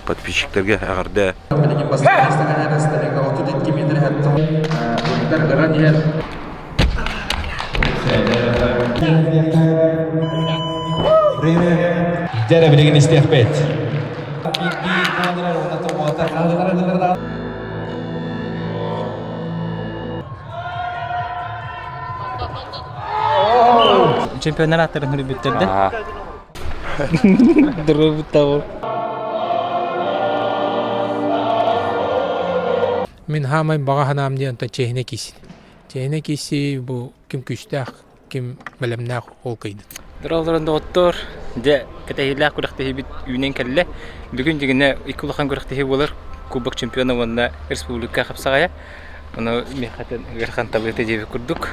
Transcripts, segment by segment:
Подписчиктарга эҕэрдэ. Билигин бастакы ыстарыга 32 метр ыран иһэр. Время. Дьэрэ билигин истиэхпит. Чемпионнар ааттарын хүрүйбүттэр да. Дырыбыттабы. Мин хаамай баҕа санаам диэн онтон чиэһинэ киирсин. Чиэһинэ киирсии бу ким күүстээх, ким бэлэмнээх ол кыйдын. Дороолорун доҕоттор, дьэ кэтэһиилээх күрэхтэһиибит үүнэн кэллэ. Бүгүн дьигинэ икки улахан күрэхтэһии буолар. Кубок чемпиона уонна республика хапсаҕайа. Ону миэхэтин ыарахан табыыта диэбит курдук.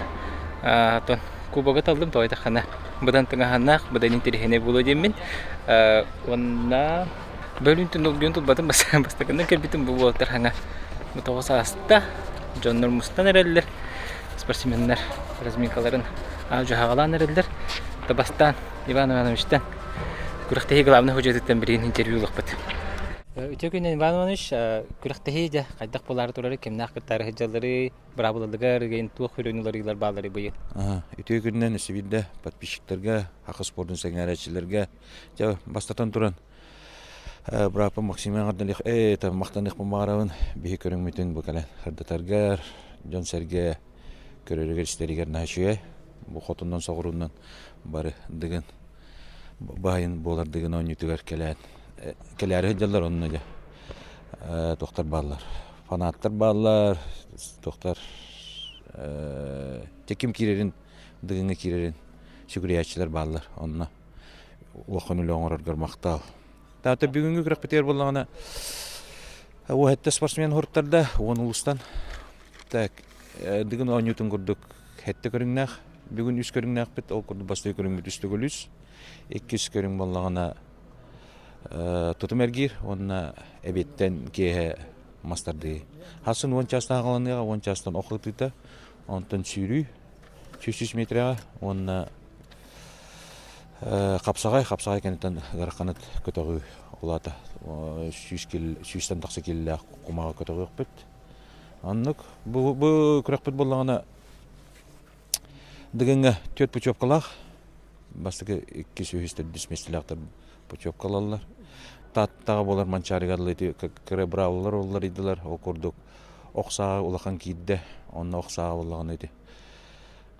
Оттон кубогы таллым, тоҕо диэтэххинэ быдан тыҥаһаннаах, быдан интэриэһинэй буолуо диэммин. Уонна бөлүүн түн тулбатым бастакынан кэлбитим бу буолтар хаҥа бу тоҕус ааста. Дьоннор мустан эрэллэр, спортсменнар разминкаларын дьаһаҕалаан эрэллэр. Бастаан Иван Ивановичтан күрэхтэһии главный художествоттан билигин интервью ылыахпыт. Үтүө күнүн Иван Иванович, күрэхтэһии дьэ хайдах буолаары турары, кимнээх кыттаары сылдьалларый, быраабылаларыгар ыгайын туох үрүҥ уларыылар баалларый быйыл? Үтүө күнүнэн өссө биирдэ подписчиктарга, Саха спордун сэҥээрээччилэргэ дьэ бастатан туран бырааппын Максимы эҕэрдэлиэх ээ махтаныахпын баҕарабын биһи көрүҥмүтүн бу кэлэн сырдатаргар дьон-сэргэ көрөрүгэр-истэригэр наһаа үчүгэй бу хотуннан соҕуруунан бары дыгын баайын буолар дыгын оонньуутугар кэлээт кэлээри сылдьаллар онно дьэ туохтар бааллар фанаттар бааллар туохтар дьэ ким киирэрин дыгыҥҥа киирэрин сүгүрүйээччилэр бааллар онно улахан үлэ оҥороргор махтал Таата бүгүҥҥү күрэхпитигэр буоллаҕына уоһэтте спортсмен хуруттарда уон улуустан так дыгын оонньуутун курдук хэттэ көрүҥнээх бүгүн үс көрүҥнээхпит ол курдук бастакы көрүҥмүт үс төгүл үс иккис көрүҥ буоллаҕына тутум эргиир уонна эбиэттэн киэһэ мас тардыы. Хасын уон чаастан аҕаланыаҕа, уон чаастан ох ытыыта, онтон сүүрүү 100 метрэҕэ уонна хапсаҕай, хапсаҕай кэнниттэн ыараханнык көтөҕүү улаата сүүстэн тахса киилэлээх кумаҕы көтөҕүөхпүт. Оннук бу, бу күрэхпит буоллаҕына Дыгыҥҥа түөрт путевкалаах, бастакы иккис, үһүс, төрдүс миэстэлээхтэр путевкалаллар. Тааттаҕа буолар Манчаарыга кыра быраабылалар уларыйдылар. Ол курдук ох сааҕа улахан киирдэ. Онно ох сааҕа буоллаҕына ити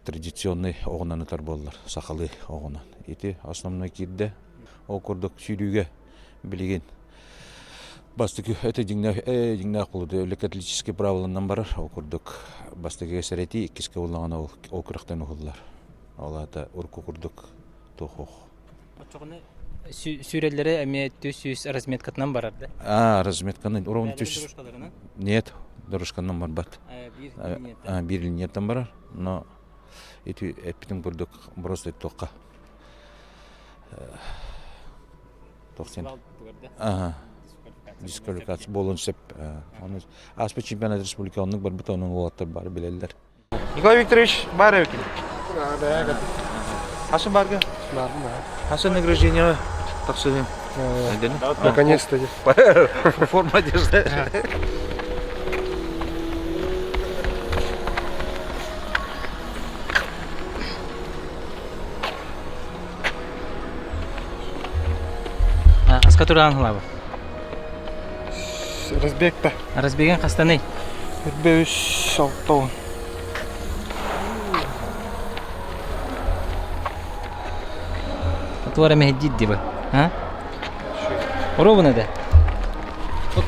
традиционный оҕунан ытар буоллар, сахалыы оҕунан. Ити основной киирдэ. Ол курдук сүүрүүгэ билигин Бастакы это дьиҥнээх ээ дьиҥнээх буолуо католический правиланан барар ол курдук бастакыга сэрэтии иккискэ буоллаҕына ол ол күрэхтэн уһуллар ол аата урукку курдук туох ох Оччоҕуна сүүрэллэрэ эмиэ түс сүүс разметкатынан барар да? А, разметканы ровно түс Нет, дорожканан барбат. Биир линияттан барар, но ити эппитим курдук просто туохха Тохсен. Ага. Дисквалификация буолуон сөп. Оны ааспыт чемпионат республика оннук барбыт онон уолаттар бары билэллэр. Николай Викторович бар эбикин. Хасын барга? Хасын награждение тапсырым. Наконец-то. Форма одежды. Хаска тураан хылабы? Разбегта. Разбегин хастаный? Үрбе үс алтауын. Туара мехдит диба. А? Ровно да? Оп,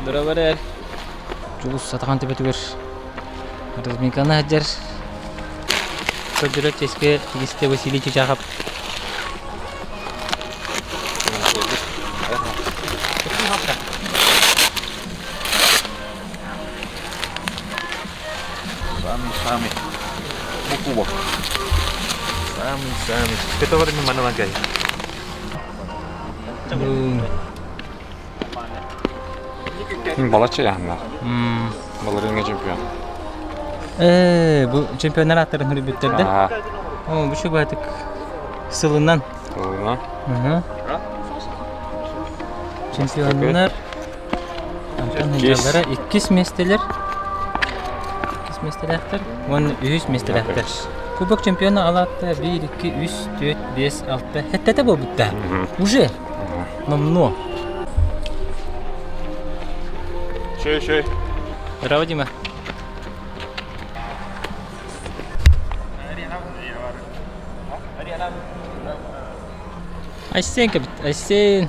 Дорабар Дьулус сатахан төбөтүгэр разминканы сылдьар көрдөрөр чиэскэ тигистэ Василий Чичахов. Самый-самый бу кубок. Самый-самый. Это вот маналагай. Балачча яһаннар. Баларыҥа чемпион. Ээ, бу чемпионнар ааттарын хөрүйбүттэр да? О, бу чугатык сылынан. Сылынан. Чемпионнар Антон Хыдьаллара иккис миэстэлэр. Иккис миэстэлээхтэр уонна үһүс миэстэлээхтэр. Кубок чемпиона алаатта 1, 2, 3, 4, 5, 6, хэттэтэ буолбутта. Уже номнуо. Шөй, шөй. Здорово, Дима. Айсен кэбит, Айсен.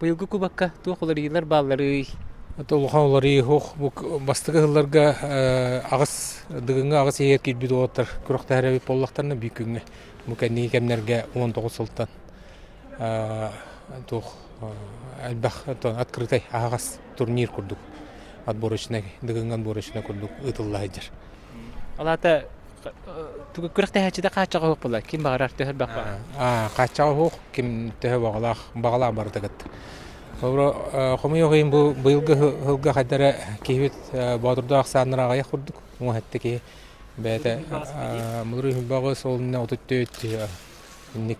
Быйылгы кубокка туох уларыйыылар баалларый? Это улахан уларыйыы суох. Бу бастакы сылларга аҕыс Дыгыҥҥа аҕыс иһигэр киирбит уолаттар күрэхтэһэр эбит буоллахтарына биир күҥҥэ. Бу кэнники кэмнэргэ 19 сылтан туох элбэх открытай аһаҕас турнир курдук отборочнай Дыгыҥҥа отборочнай курдук ыытылла сылдьар. Ол аата күрэхтэһээччитэ хааччаҕа суох буолла ким баҕарар төһө элбэх баҕар хааччаҕа суох ким төһө баҕалаах баҕалаах барыта кытта Холобура, хомойуох иһин бу быйылгы сылга хайда эрэ киһибит боотурдаах ахсааннара аҕыйах курдук уҥа-хэттэ киһи бэйэтэ муҥур үһүбэҕи суолунна 34 инник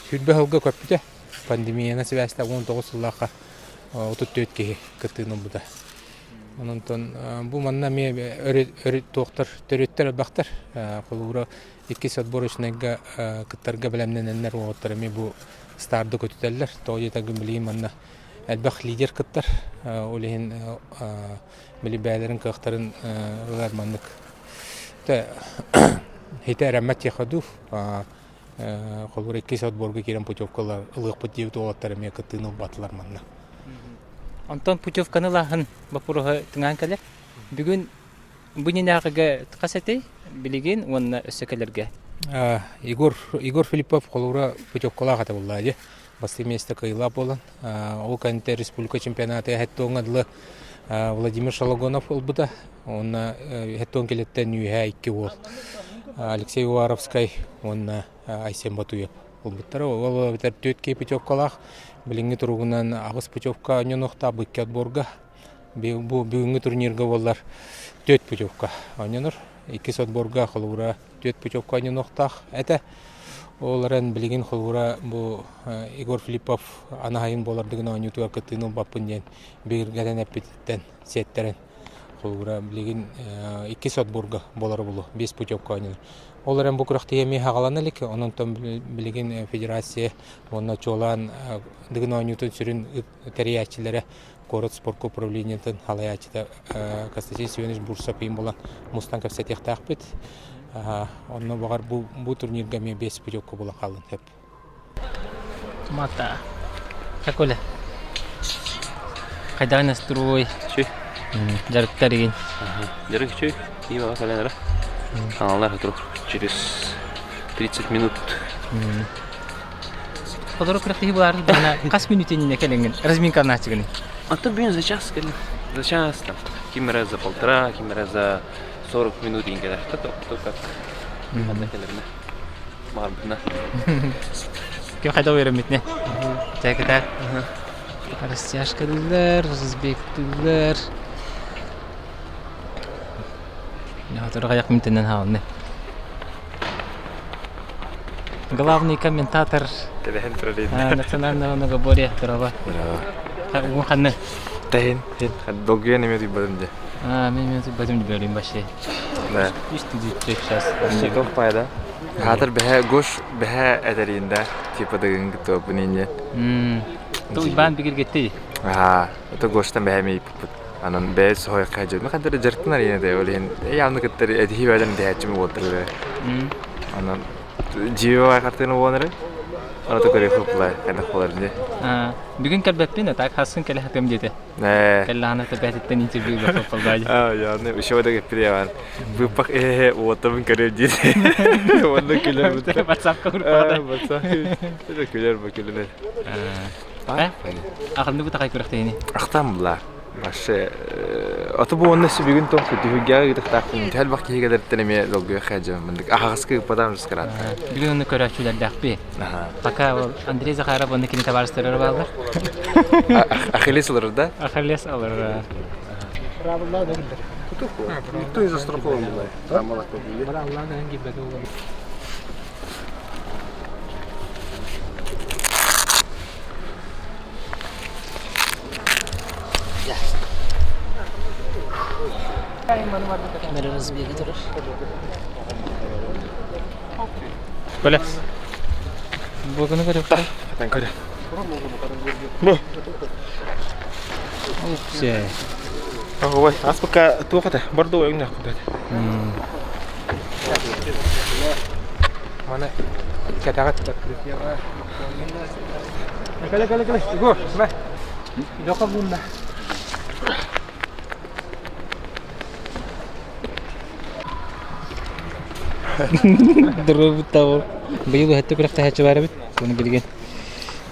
сүүрбэ сылга көппүтэ. Пандемиянан сибээстээх 19 сыллаахха 34 киһи кыттыыны ылбыта. Онон бу манна эмиэ өрүт туохтар төрүттэр элбэхтэр. Холобура, иккис отборочнайга кыттарга бэлэмнэнэннэр уолаттар эмиэ бу старды көтүтэллэр. Тоҕо диэтэргин билигин манна элбэх лидер кыттар. Ол иһин били бэйэлэрин кыахтарын ылар маннык хитэ эрэммэт диэххэ дуу. Холобура иккис отборга киирэн путевка ылыахпыт диэбит уолаттар эмиэ кыттыыны ылбатылар манна. Онтон путевканы ылааһын боппуруоһа тыҥаан кэлэр. Бүгүн Бу иннинээҕигэ хас этэй билигин уонна өссө кэлэргэ? Егор, Егор Филиппов холобура путевкалаах этэ буоллаа дии. Бастакы миэстэ кыайыылаах буолан. Ол кэнниттэн республика чемпионата хэттуоҥҥа дылы Владимир Шологонов ылбыта. Уонна хэттуон кэлиттэн үөһээ икки уол Алексей Уваровскай уонна Айсен Батуев ылбыттара. Ол эбэтэр түөрт киһи путевкалаах. Билиҥҥи туругунан аҕыс путевка оонньонуохтаах бу икки отборга. Бу бүгүҥҥү турнирга буоллар түөрт путевка оонньонор. Иккис отборга холобура түөрт путевка оонньонуохтаах этэ. Ол эрэн билигин холобура бу Егор Филиппов анаһайын буолардыгын оонньуутугар кыттыыны ылбаппын диэн бигэргэтэн эппититтэн сиэттэрэн холобура билигин иккис отборга буолара буолуо биэс путевка оонньонор. Ол эрэн бу күрэхтэһии эмиэ хаҕалана илик. Онон билигин федерация уонна чуолаан Дыгын оонньуутун сүрүн тэрийээччилэрэ куорат спорка управлениетын салайааччыта Константин Семенович Бурцев иин булан мустан кэпсэтиэхтээхпит. Онно баҕар бу, бу турнирга эмиэ биэс путевка була хаалын сөп. Мата. Как Оля? Хайдаҕын настрой? Чүй. Дьарыктар игин. Дьарык чүй. Киһи кэлэн эрэ. Аналар через 30 минут. Толору күрэхтэһии буолаары даҕаны хас мүнүүтэ иннинэ кэлэҥҥин разминканааччыгыный? А то блин за час кэлин. За час там. Ким эрэ за полтора, ким эрэ за 40 минут иин кэлэр. То то как. Ханна кэлэринэ. Баҕарбытына. Ким хайда үөрэммитинэ. Чэкэтэ. Растяжкалыылар, разбегтыылар. Тургайах мүнтэнэн хаалны. Главный комментатор национального многоборья Турова. Угун ханны? Тэһин, долгуйан эмиэ туйбатым дьэ. А, мен мен туйбатым деберим вообще. Да. Үс сейчас. Топ пайда. Хаатыр бэһэ гош бэһэ этэринда типа дыгын кытта инне. Туйбан бигиргетти. Аа, это гоштан бэһэ мейппут. Анан бэйэ соһуйахха дьон ханна эрэ дьарыктанар иэнэ да ол иһин явно кыттар этиһии бэйэлэрин дэһээччим уолаттар Анан дьиэбэ хартыына буолан эрэ аны көрүөх ыппылай хайдах буолар дии. Бүгүн кэлбэппин, так хасын кэлэ хатыам диэтэ. Ээ. Кэллэҕинэ тэбээтиттэн интервью ылбаппалбаадьы. Аа, яны еще да кэппириэван. Быппах эһэ уотабын көрөр диир. Уонна күлэр бутта. WhatsApp-ка группаҕа. WhatsApp. Күлэр бу күлэр. Ахынны бу такай күрэхтэһини. Ахтан була. Вообще. Аты бу уонна өссө бүгүн тоох түһүлгэҕэ ыытыахтаахпын. Төһө элбэх киһи кэлэриттэн эмиэ долгуйа хаадьа. Мындык аһаҕаска ыыппатаҕым дьускараат. Бүгүн онно көрөөччүлэрдээхпит. Пока ол Андрей Захаров уонна кини табаарыстара бааллар. Ахиллес олорор да? Ахиллес олорор. Никто не застрахован бывает. Камера разбега турар. Коля. Бугуну көрөктөр. Хатан көрө. Бу. Все. Ой, ас пока туох этэ, бордо өҥнөөх курдук. Маны кэтэҕит Кэлэ кэлэ кэлэ. Егор, мэ. Леха буунна. Дырыбыттабы. Быйыл өһөттө күрэхтэһээччи баар эбит. Соны билигин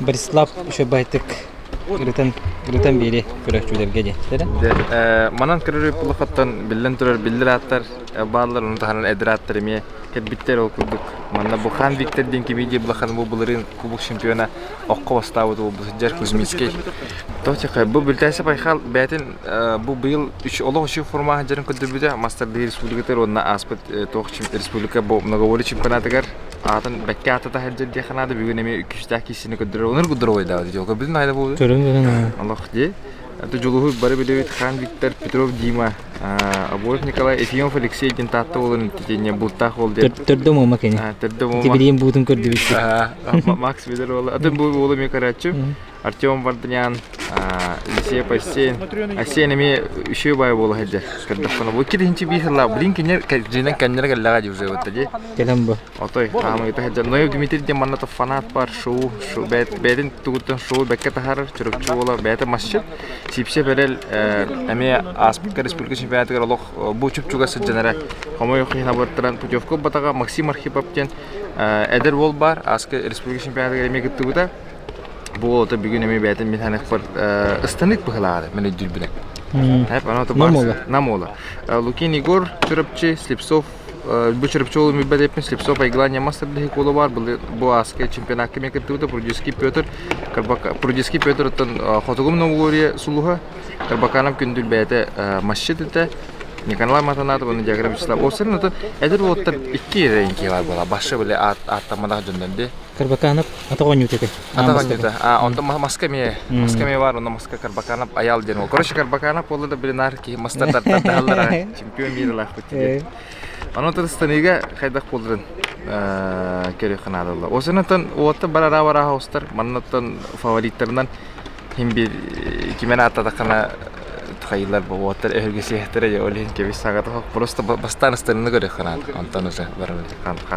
Борислав еще байтык ырытан ырытан биэри көрөөччүлэргэ диэттэрэ. Манан көрөр улахаттан биллэн турар биллэр ааттар бааллар, ону таһынан эдэр ааттар эмиэ кэлбиттэр ол курдук. Манна Бухан Виктор диэн кимий Булахан бу былырыын кубок чемпиона окко бастаабыт уолбут сылдьар Кузьминский. Тоотихай бу Бүлтээсэ Байхал бэйэтин бу быйыл олох үчүгэй формаҕа сылдьарын көрдөрбүтэ мастардыы республикатыгар уонна ааспыт туох республика бу многоборье чемпионатыгар аатын бэккэ аатата сылдьар диэххэ наада бүгүн эмиэ күүстээх киирсиини көрдөрөр онор гудровойдаабыт дьолго бүтүн айда буолду Көрүн көрүн олох дии Это Дьулуһу бары билэбит Хан Виктор Петров Дима Обоев Николай Ефимов Алексей диэн Таатта уолун титиэнньэ бултаах уол диэн. Төрдө муома кини. Төрдө муома. Тибилиин буутун көрдүбүт. Макс билэр уола. Атын бу уолу эмиэ көрөөччү. Артем Варданян, Елисей Асен. Асен эмиэ үчүгэй баай буола сылдьар. Көрдөххүнэ бу икки биир сыллаах. Блин кинилэр дьиэнэн кэннилэр кэллэҕэ дии уже вот дии. Кэлэн бу. Отой хаамыыта сылдьар. Ноев Дмитрий диэн манна фанат бар шоу, бэйэтин тугуттан шоу бэккэ таһаарар Чурапчы уола бэйэтэ масчыт. Сипсиэп эрэл эмиэ ааспыкка республика чемпионатыгар олох бу чуп-чугас сылдьан эрэ хомойуох иһин абыртаран путевка ылбатаҕа Максим Архипов диэн эдэр уол баар ааска республика чемпионатыгар эмиэ кыттыбыта. Бу уолата бүгүн эмиэ бэйэтин мин саныахпар ыстанык быһылааҕа мин өйдүүрбүнэн. Нам уола. Нам уола. Лукин Егор Чурапчы, Слепцов бу Чурапчы уолу билбэт эппин Слепцов Айгылаан мастер куола баар бу ааска чемпионакка эмиэ кыттыбыта Прудецкий Петр Прудецкий Петр оттон Хотугум Новогорье сулуһа Карбаканов күндүл бэйэтэ масчыт этэ Николай Матанатов уонна Диагра Вячеслав Осерин отон эдэр уолаттар икки эрэ бар буола башы биле ааттамматах дьоннор ди Карбаканов атах оонньуута этэй. Атах оонньуута. А онтон маска эмиэ маска эмиэ бар онно маска Карбаканов аял диэн ол. Короче Карбаканов буолла да билинар киһи мастар тардаллар чемпион мира лаахпыт диэн. Ону Тырыстаныыга хайдах буоларын көрүөххэ наадалла. Осынатан уотта барара бараха устар маннаттан фавориттарынан хим бир кимен ааттатаххана хайылар бу уоттар өһүргесиэхтэрэ дьэ ол иһин кэбис саҕата просто бастаан ыстарыны көрүөххэ наада онтон уже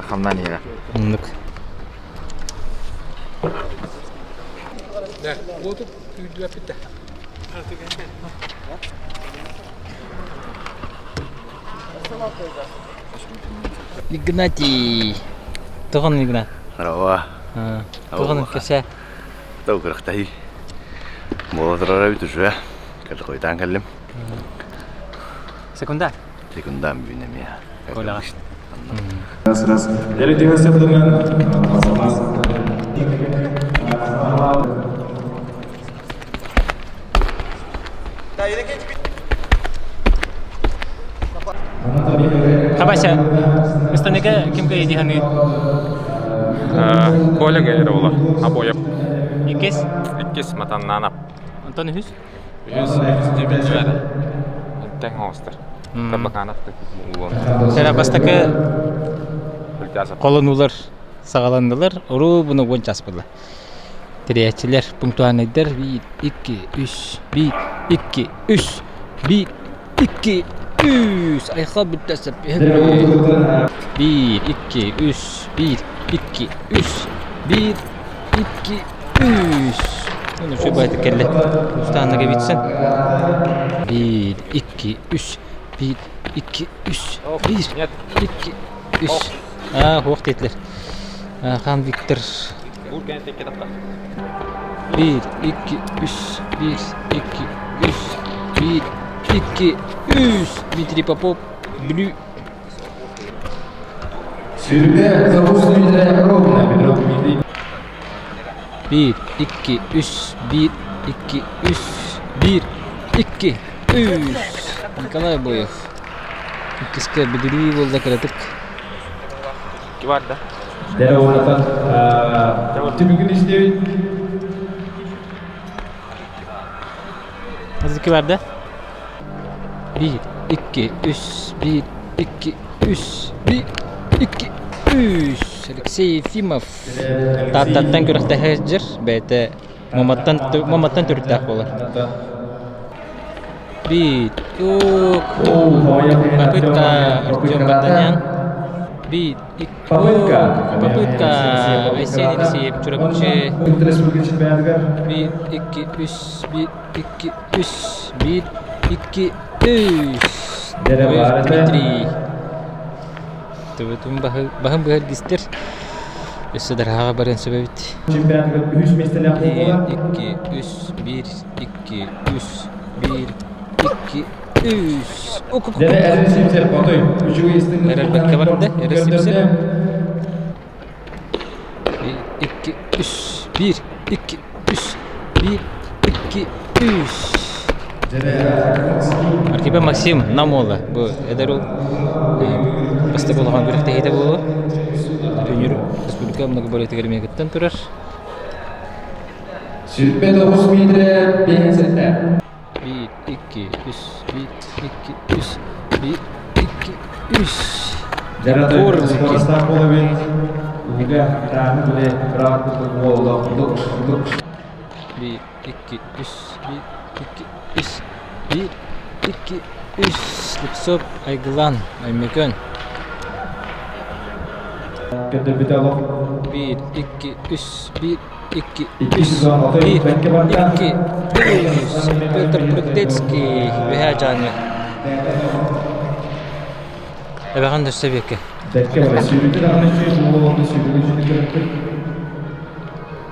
хамнаан иһиэҕэ. Оннук. Да, уоту күүрдүбэппит да. Игнатий. Тоҕон Игнат. Рава. Тоҕон кэсэ. Тау күрэхтэһии. Буола турар эбит уже. Кэлхойдаан кэллим. Секунда. Секундам бүгүн эмиэ. Коляҕа. Раз, раз. Эритиһэ Хабася, ыстаныга ким кыайы дии Коля кэлэр уола, Абоев. Иккис? Иккис Матаннанов. Онтон үһүс? Үһүс үһүс Тэҥ оҕустар. Табаканов уолун. Сэрэ бастакы холонуулар саҕаланнылар. Уруу буну уон час буолла. Тэрийээччилэр пунктуальнайдар биир, икки, үс, биир, икки, үс, биир, икки, үс. Айхал бүтэ сөп. Биир, икки, үс, биир, икки, үс, биир, икки, үс. Ну, үчүгэй баайдык кэллэ. Устааннаga бүтсен. Биир, икки, үс, биир, икки, үс, биир, икки, үс. Аа, хуох диэтилэр. Хан Виктор. Биир, икки, үс, биир, икки, үс, биир, 2, 3. Дмитрий Попов, Бүлүү. Сүүрбэ тоҕус миэтэрэ ровно Петров Дмитрий. 1, 2, 3, 1, 2, 3, 1, 2, 3. Николай Боев. Иккискэ бүдүрүү буолла кыратык. Икки бар да. Дэрэ уонатан түмүгүн истибит. Икки бар да? 1, 2, 3, 1, 2, 3, 1, 2, 3. Алексей Ефимов. Тааттаттан күрэхтэһэ сылдьар, бэйэтэ Маматтан, Маматтан төрүттээх буолар. 1, ок. Попытка Артем Бартанян. 1, 2, Попытка. Попытка Айсен Елисеев Чурапчы. Республика чемпионатыгар. 1, 2, 3, 1, 2, 3, 1, 2, 3. Дмитрий. Төбөтүн баһын быһар дистер. Өссө дараҕа баран сөбөбүт. Чемпионатыгар үһүс миэстэлээх буолла. 1, 2, 3, 1, 2, 3, 1, 2, 3. Дэрэ эрэр симсер отой үчүгэй истиҥ Эрэрбэккэ барда, эрэр симсер. 1, 2, 3, 1, 2, 3, 1, 2, 3. Архипа Максим Намола бу эдэр ол бастакы улахан күрэхтэһиитэ буолуо. Өнүр республика многоборьетыгар эмиэ кыттан турар. Сүүрбэ тоҕус миэтэрэ биэс сэттэ. 1, 2, 3, 1, 2, 3, 1, 2, 3. Дьарыктаах скоростаах буолабын. Уга тааны биле быраат буолла кудук кудук. 1, 2, 3, 1, 2, 3, 1, 2, 3. Слепцов Айгылан Өймөкөн. Көрдөрбүтэ олох. 1, 2, 3, 1, 2, Икки сезон отой 1, бэккэ барда. 2, 3. Петр Прудецкий Үһээ Дьааҥы. Эбэҕин өссө биэккэ. Бэккэ барда. Сүүрүтэ даҕаны үчүгэй буолуон сүүрүгү үчүгэй көрөппүт.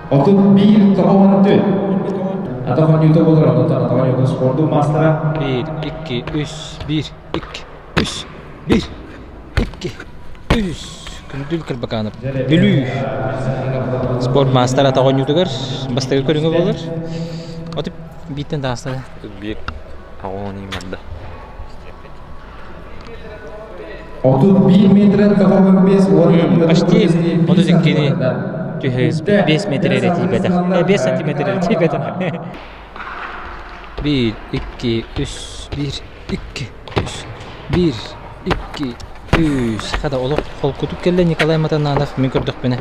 31 тоҕон Атах оонньуута буолар, онтон атах оонньуутун спордун маастара. 1, 2, 3, 1, 2, 3, 1, 2, 3. Күндүл Кырбаканов. Бүлүү. Спорт маастара атах оонньуутугар бастакы көрүҥэ буолар. Отуп бииртэн таҕыстара. Биир оҕону барда. 31 метр 95 уонна Почти 32-ни түһэ 5 метр эрэ тиийбэтэх. 5 сантиметр эрэ тиийбэтэх. 1, 2, 3, 1, 2, 3, 1, 2, 3. Хата олох холкутук кэллэ Николай Матананов мин көрдөхпүнэ.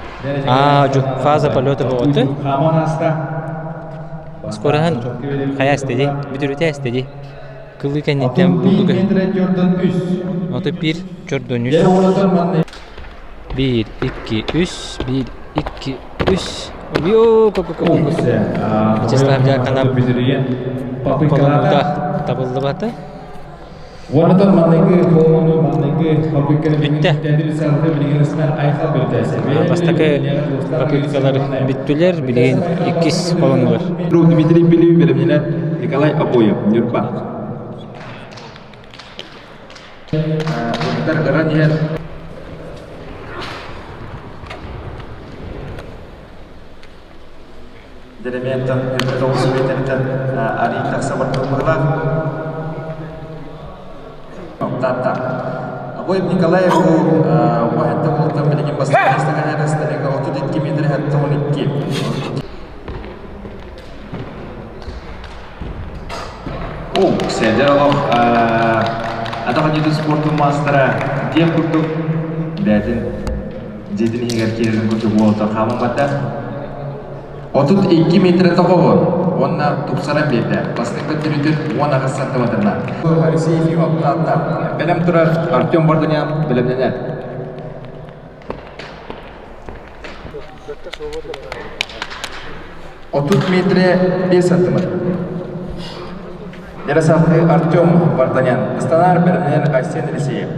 Аа, жу, фаза полета боҕотты. Скороһын хайа эстеди, бүтүрүтэ эстеди. Кылыы кэнниттэн булдук. Ото 1 чордон 3. 1, 2, 3, 1, 2, 3. Йоо, ко ко ко. Вячеслав Дьяконов холонуута табыллыбата. Уонатан манныгы холону манныгы попытканы Бүттэ. Бастакы попыткалар бүттүлэр, билигин иккис холоннулар. Дмитрий Белев бэлэмнэнэр Николай Обоев, Ньурба. Урдар ыран иһэр Деревянтан тоҕус метртэн арыы тахса бардыллалаах. Таатта. Обоев Николаев бу уһатта уолтан билигин бастакы миэстэҕэ 32 метр 12. О, Сээдэр олох атах оонньуутун спортун маастара диэн курдук бэйэтин дьиэтин иһигэр киирэрин курдук уолаттар хааман барда. 32 метрэ тоҕоһун уонна тупсаран биэрдэ. Бастакы төрүтүн 18 сантиметрынан. Алексей Ефимов Таатта. Бэлэм турар Артем Бардынян бэлэмнэнэр. 30 метрэ 5 сантиметр. Ярославный Артем Варданян. Ыстанар бэлэмнэнэр Айсен Елисеев.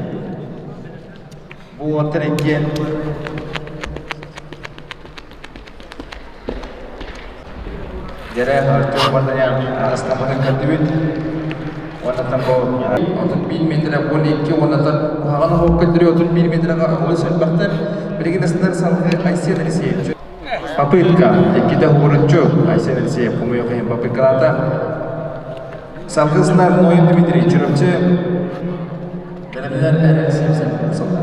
Бу уолаттар иккиэн Дьэрэ Артем Варданян ыстаммытын көрдүбүт. Уоннаттан бу 31 метрэ 12 уоннаттан куһаҕан оһох көрдөрүү 31 метрэҕэ олус элбэхтэр. Билигин астынар салгыы Айсен Алексеевич. Попытка. Иккитэ уһууруччу Айсен Алексеев хомуйуох иһин попыткалаата. Салгыы сынар Ноев Дмитрий Чурапчы. Бэлэмнэр эрэл Симсен сылла.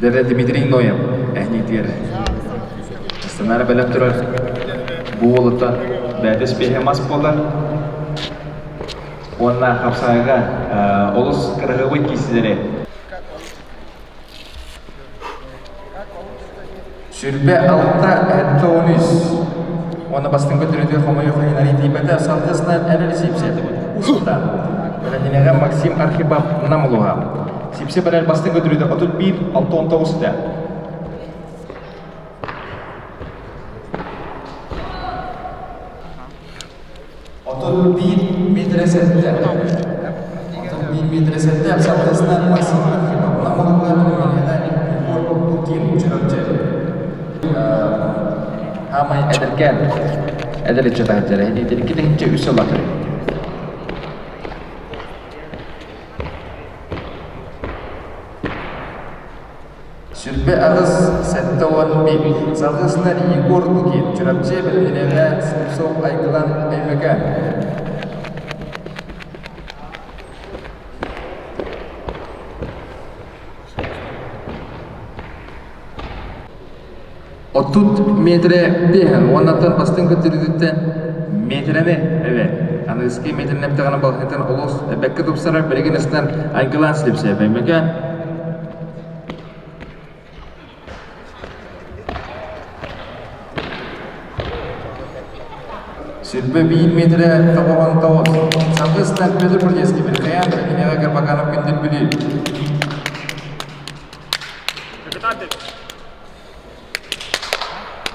Дэрэ Дмитрий Ноев эһниитигэр Станара бэлэм турар. Бу уолуттан бэйэтэ спеһэ мас буолар. Уонна хапсаҕайга олус кыраһыабай киисилэри 26 73. Уонна бастыҥ көтөрүтүгэр хомойуох иһин арый тиийбэтэ, салгысынан эрэл Сипсэ устата. Бэлэмнэнэҕэ Максим Архипов Нам улууһа. Сипсэ бэрэр бастыҥ көтөрүтэ 31 69 этэ. 31 метрэ сэттэ. 31 метрэ сэттэ салгысынан Максим Архипов Нам улууһа бэлэмнэнэҕэ Егор Лукин Чурапчы. Хаамай эдэркээн эдэр ыччат аһыддьара 2 3 сыл атыр. 28 71 Салгысынан Егор Лукин Чурапчы бэлэмнэнэҕэ Слепцов Айгылан Өймөкөөн. 30 метрэ биэһэн уоннаттан бастыҥ көрдөрүүтүттэн метрэни эбэ аныгыскы метрин эптэҕинэ балаһыытын олус эбэккэ тупсарар билигин ыстан Айгылаан Слепцев Өймөкөөн. 21 метрэ 99. Салгыы ыстан Петр Прудецкий Михаил Кинеҕэ Карбаканов күндүл Бүлүү.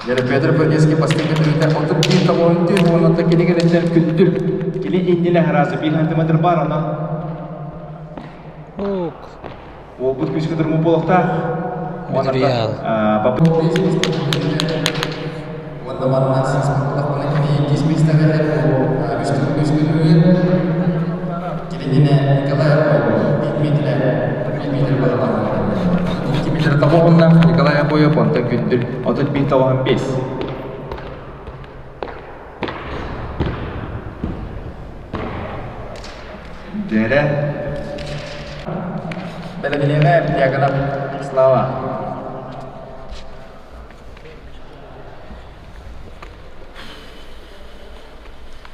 Дьэ, Петр Прудецкий бастыҥ көтөрүтэ 31 тоҕуһун уонна кинигэлэртэн күндүл. Кини иннилэ хараасы 1 сантиметр бар онон. Ок. Уолбут күүскэ турмут буолуохтаах. Материал. Уонна манна сыыспаттахпына кини иккис миэстэҕэ үс күнүгэр кининэ Николай Обоев 1 метрэ 1 метр баһылаан 2 метр тоҕуһуннаах Николай Обоев онтон күндүл 31 тоҕуһун 5. Дэрэ Бэлэмнэнэ Дьяконов Слава.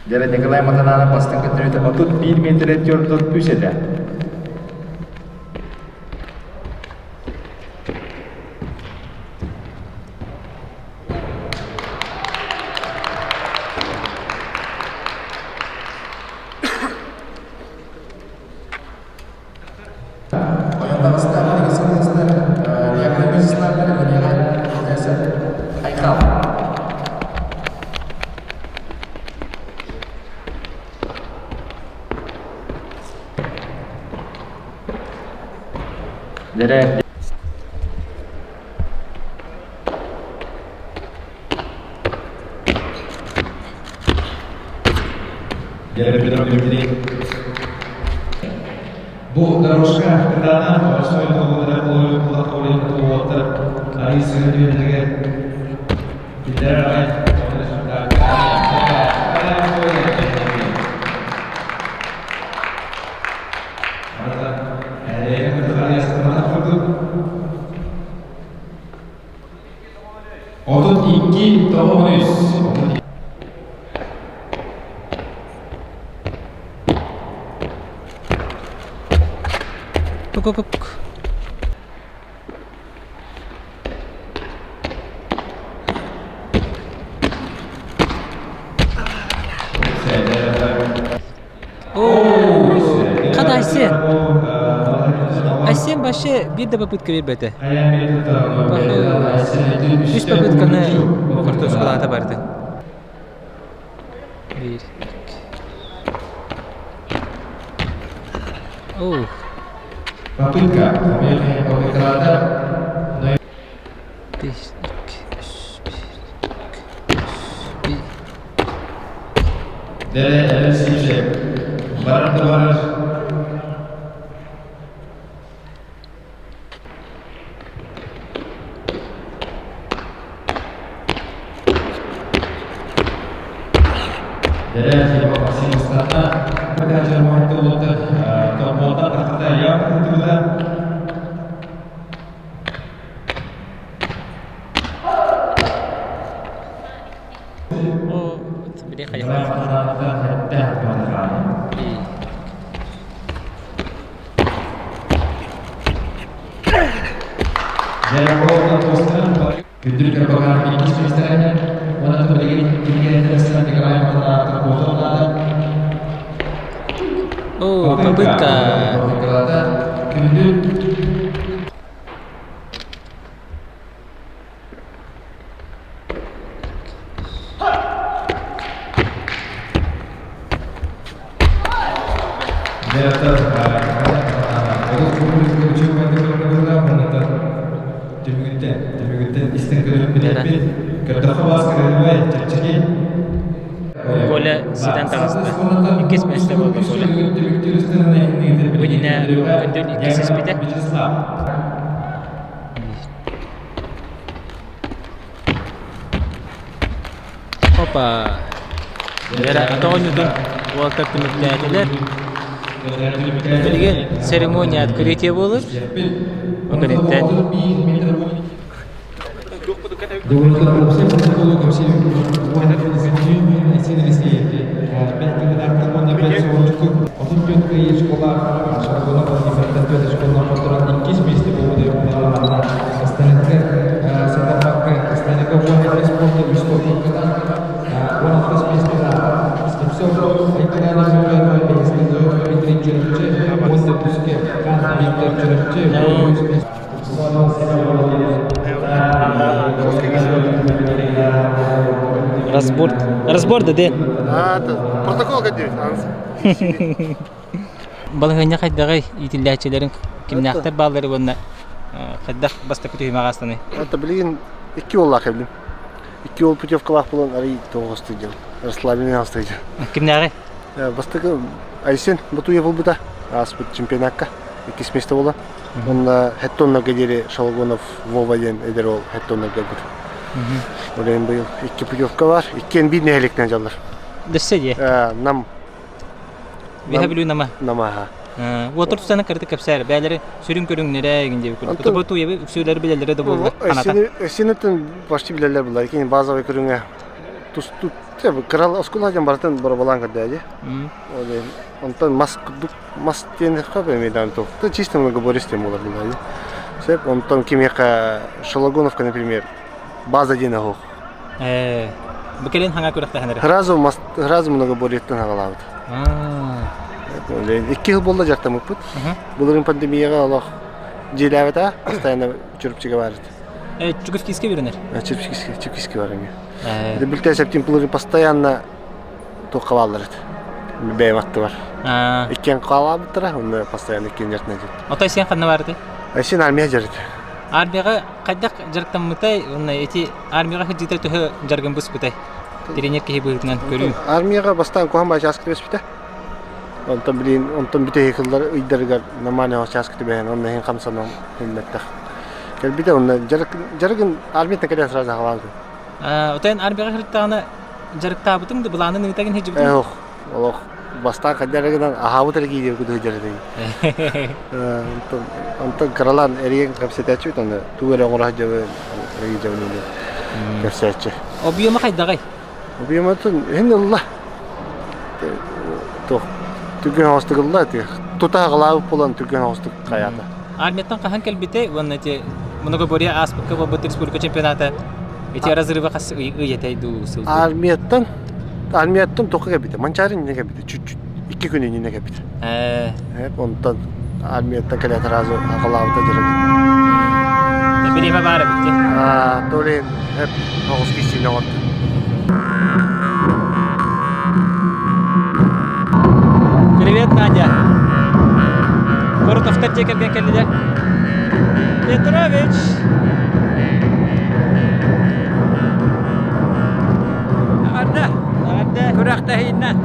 Дэрэ Николай Матананов бастыҥ көрдөрүүтэ 31 метрэ 43 этэ. Ойон таҕыста, билигин сылгыстар, Дьяконов Вячеслав бэлэмнэниэҕэ Айхал. Дэрэ Дэрэ Петр Дмитрий Бу дорожка кытаанах Ростов толугунан уоттар арыы сыһыы түбэлтэтигэр биллэр аҕай 32 93. Пук-пук. О, Хата Айсен. Айсен вообще биир да попытка биэрбэтэ. Үс попытканы хортуоскалаата барды. Биир, икки. Ух. Попытка. Попыткалаата. Бес, икки, үс, биир, икки, үс, биир. Дэрэ эдэр Сипсеп барар да барар Дэрэ Филиппов Максим Ыстатна Патачар Муһаттуулуттар Тобуота тахата Ян Кутута Күндүл Кырбагаан иккис миэстэлэннэ уонна билигин кинигэ Николай Маханааттан куоталаата. О, попытка. Күндүл Коля ситэн таҕыста. Иккис миэстэ буолла Коля. Бу иннинэ Күндүл иккис испитэ. Опа! Дьэрэ тоҕонньутун уолтар түмүктээтилэр. Билигин церемония открытия буолар. Ол кэнниттэн Разбор. Разбор да де. Протокол кәдебит. Балаһыанньа хайдаҕый иитиллээччилэрин кимнээхтэр бааллары уонна хайдах бастакы түһүмэҕэ аастаный? Это билигин икки уоллаах эбилим. Икки уол путевкалаах буолан арый тоҕус тыйдьан, расслабленный астыйдьан. Кимнээҕи? Бастакы Айсен Батуев ылбыта ааспыт чемпионакка иккис миэстэ буолан. Онно Хеттоннарга диэри Шалгонов Вова диэн эдэр уол Хеттоннарга ылбыт. Ол быйыл икки путевка бар, иккиэн биир нэһилиэктэн дьаллар. Дөссө дии? Нам. Биһэ Бүлүү Нама. Намаха. Уотур тустана кырдык кэпсээр. Бээлери сүрүн көрүҥнэрэ эгин диэбит курдук. Кутубу туйабы үксүүлэри билэллэрэ да буолла. Ханата. Өссүнүттэн почти билэллэр булар. Кини базовый көрүҥэ тустуу кырал оскуола дьон барытын бороболаан көрдөөдү. Онтон мас курдук мас диэн хап эмиэ туох. Чисто многоборец диэн буолар булар. Сөп. Онтон кимиэхэ Шологоновка, например, база диэн оһох. Э, бу кэлин хаҥа күрэхтэһэнэрэ. Сразу мас сразу многоборьеттан хагалаабыт. Икки жыл буолла дьарыктаммыппыт. Былырыын пандемияҕа олох дьиэлээбэтэ, постоянно Чурапчыга баар этэ. Э, Чугускийскэ бүрүнэр? Чурапчикийскэ, Чурапчикийскэ бар эмиэ. Бүлтэй септин былырыын постоянно туохха бааллар этэ. Бэйэм аттыбар. Иккиэн хаалаабыттара, онно постоянно иккиэн дьарытына дьин. Отой сен ханна баар этэй? Сен армия дьарыт. Армияҕа хайдах дьарыктаммытай уонна ити армияҕа сылдьыыта төһө дьарыгын быспытай? Тренер киһи быһыытынан көрүү. Армияҕа бастаан куһаҕан баай чааска түбэспитэ. Онтон билин онтон бүтэһик сыллар ыйдарыгар нормальный чааска түбэһэн онно иһин хамсанан химмэттэх. Кэлбитэ онно дьарык дьарыгын армияттан кэлэн сразу хаалаабытым. Отойон армияҕа сырыттаҕына дьарыктаабытыҥ да былаанын ыытагын сылдьыбытыҥ? Ох, олох бастаан хайдах эрэ гынан аһаабыт эрэ киирии курдук сылдьар этим. Онтон онтон кыралаан эрийэн кэпсэтээччибит аны тугу эрэ оҥоро сылдьабын, эрийэ дьабын диэн кэпсээччи. Объема хайдаҕай? Объематын иһин ылла. Туох түргэн оҕустук ылла тута аҕалаабыт буолан түргэн оҕустук хайаата. Армияттан хаһан кэлбитэй уонна ити многоборье ааспыкка буолбут республика чемпионата ити разрыва хас ый этэй дуу сыл Армияттан армияттан тоққа кэлбитэ Манчаары иннинэ кэлбитэ чуть-чуть икки күн иннинэ кэлбитэ. Онтон армияттан кэлээт сразу аҕалаабыта дьарыгы. Бириэмэ баар эбит дии. То ли оҕус киссиинэ оҕорду. Привет, Надя. Коротовтар дьиэ кэргэн кэллилэр. Петрович! Эҕэрдэ! Эҕэрдэ! Күрэхтэһииннэн!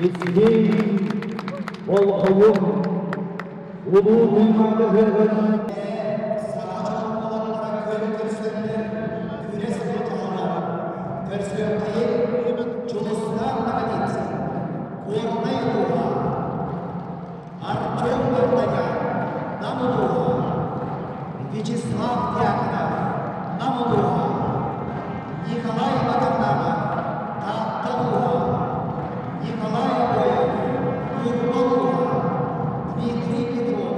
Истиҥ, болҕойуҥ, улуу Туймаада ыһыаҕын Артем Варданян, Нам улууһа, Вячеслав Дьяконов, Нам улууһа, Николай Вакарнамов, Таатта улууһа, Николай Боев, Ньурба улууһа, Дмитрий Петров,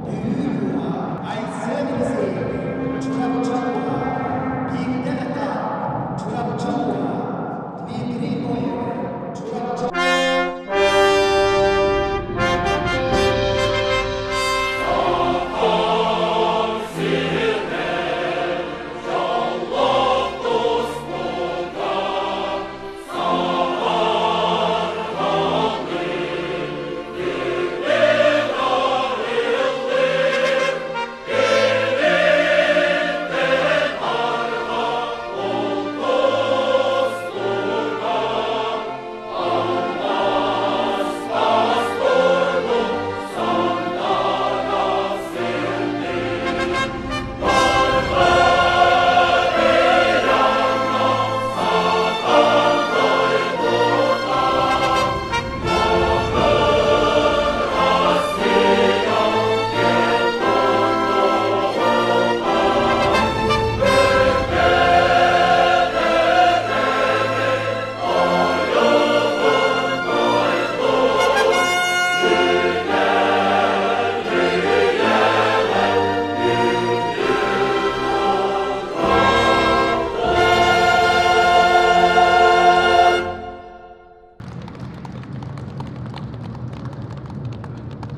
Бүлүү улууһа, Айсен Елисеев, Чурапчы улууһа, Биирдэ Ытаан, Чурапчы улууһа, Дмитрий Ноев, Чурапчы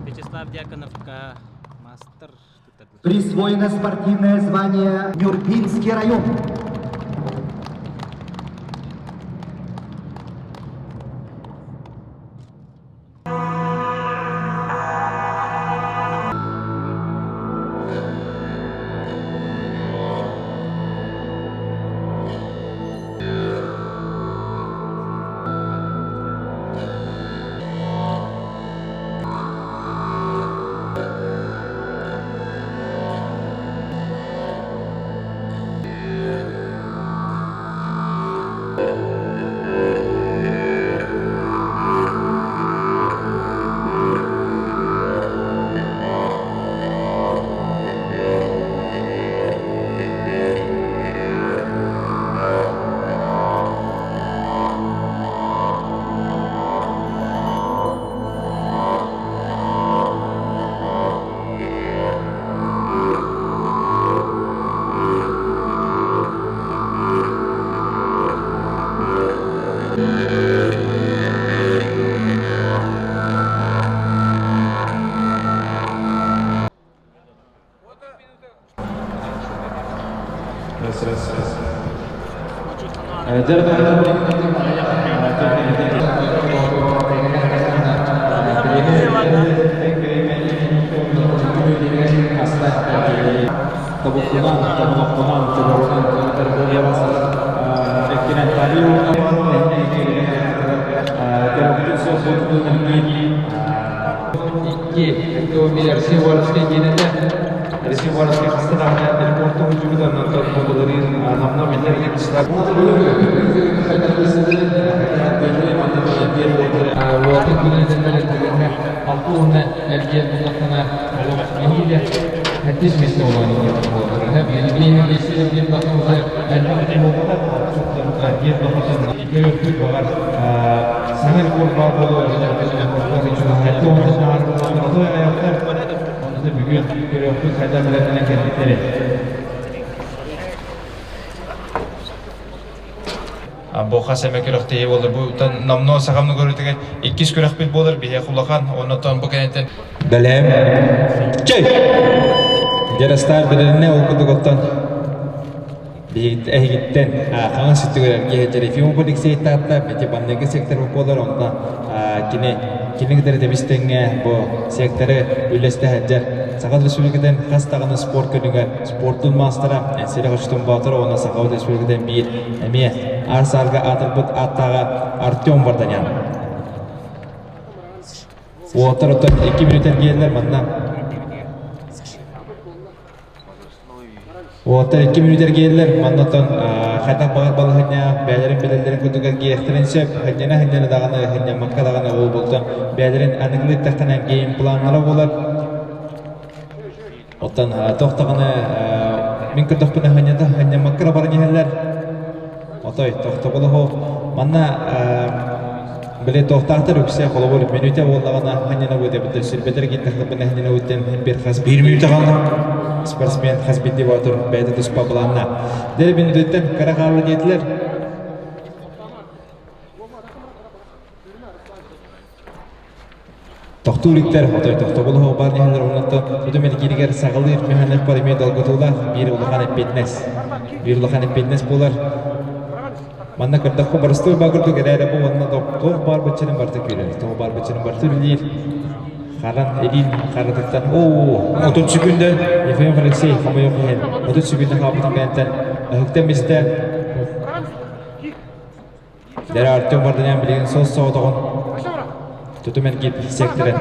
Вячеслав Дьяконовка мастер Присвоено спортивное звание Нюрбинский район. Бу хас эмэ күрэхтэһии буолар. Бу номнуо сахамны көрүүтүгэр иккис күрэхпит буолар биһиэх улахан. Оннотон бу кэнниттэн Бэлэм. Чэй! Дьарастаар билэринэ ол курдук оттон эһигиттэн хаҥас өттүгэр эргиһэ Ефимов Алексей Таатта бити банныгы сектор буолар онно кини кини кытары тэбис-тэҥҥэ бу секторы үллэстэ сылдьар Саха Республикатын хас даҕаны спорт көрүҥэр спортун маастара Энсири Хочтун Боотур уонна Саха Республикатын биир эмиэ аар-саарга аатырбыт ааттааҕа Артем Варданян. Уолаттар оттон 2 мүнүүтэ эргийэллэр манна. Уолаттар 2 мүнүүтэ эргийэллэр манна оттон хайдах баҕар балаһыанньа бэйэлэрин билэллэрин курдук эргийиэхтэрин сөп. Хынньана хынньана даҕаны хынньаммакка даҕаны ол буолтан бэйэлэрин аныгылыы эттэхтэринэ геймпланнара буолар. Оттон туох даҕаны мин көрдөхпүнэ ханньата ханньаммакка эрэ баран иһэллэр. Отой тохтобула суох. Манна били туохтаахтар үксэ холобур мүнүүтэ буоллаҕына ханньанабыт эбэтэр сүрбэтэр гинтэхтэппинэ ханньанабыт диэн бир хас Биир мүнүүтэ хаалла. Спортсмен хас биирдии боотур бэйэтэ туспа былаанна. Дьэ мүнүүтүттэн кыра хаалла диэтилэр. Тохтуур иктэр отой тохтобул оһох баар иһэллэр оннуттан тутум эргииригэр саҕалыыр механизм бар эмиэ долгутуулаах биир улахан эппиэтинэс. Биир улахан эппиэтинэс буолар. Манна көрдөххө боростуой баа курдук эрээри бу уонна туох баар быччарын барыта күүрэр. Туох баар быччарын барыта үлэлиир. Харан илиин харатыттан оо 30 секунда. Ефимов Алексей хомойуох иһин 30 секунда хаалбытын кэнниттэн өһүктэн бистэ. Дэрэ Артем Варданян билигин сос-соҕотоҕун тутум эргиир сиэктэрэ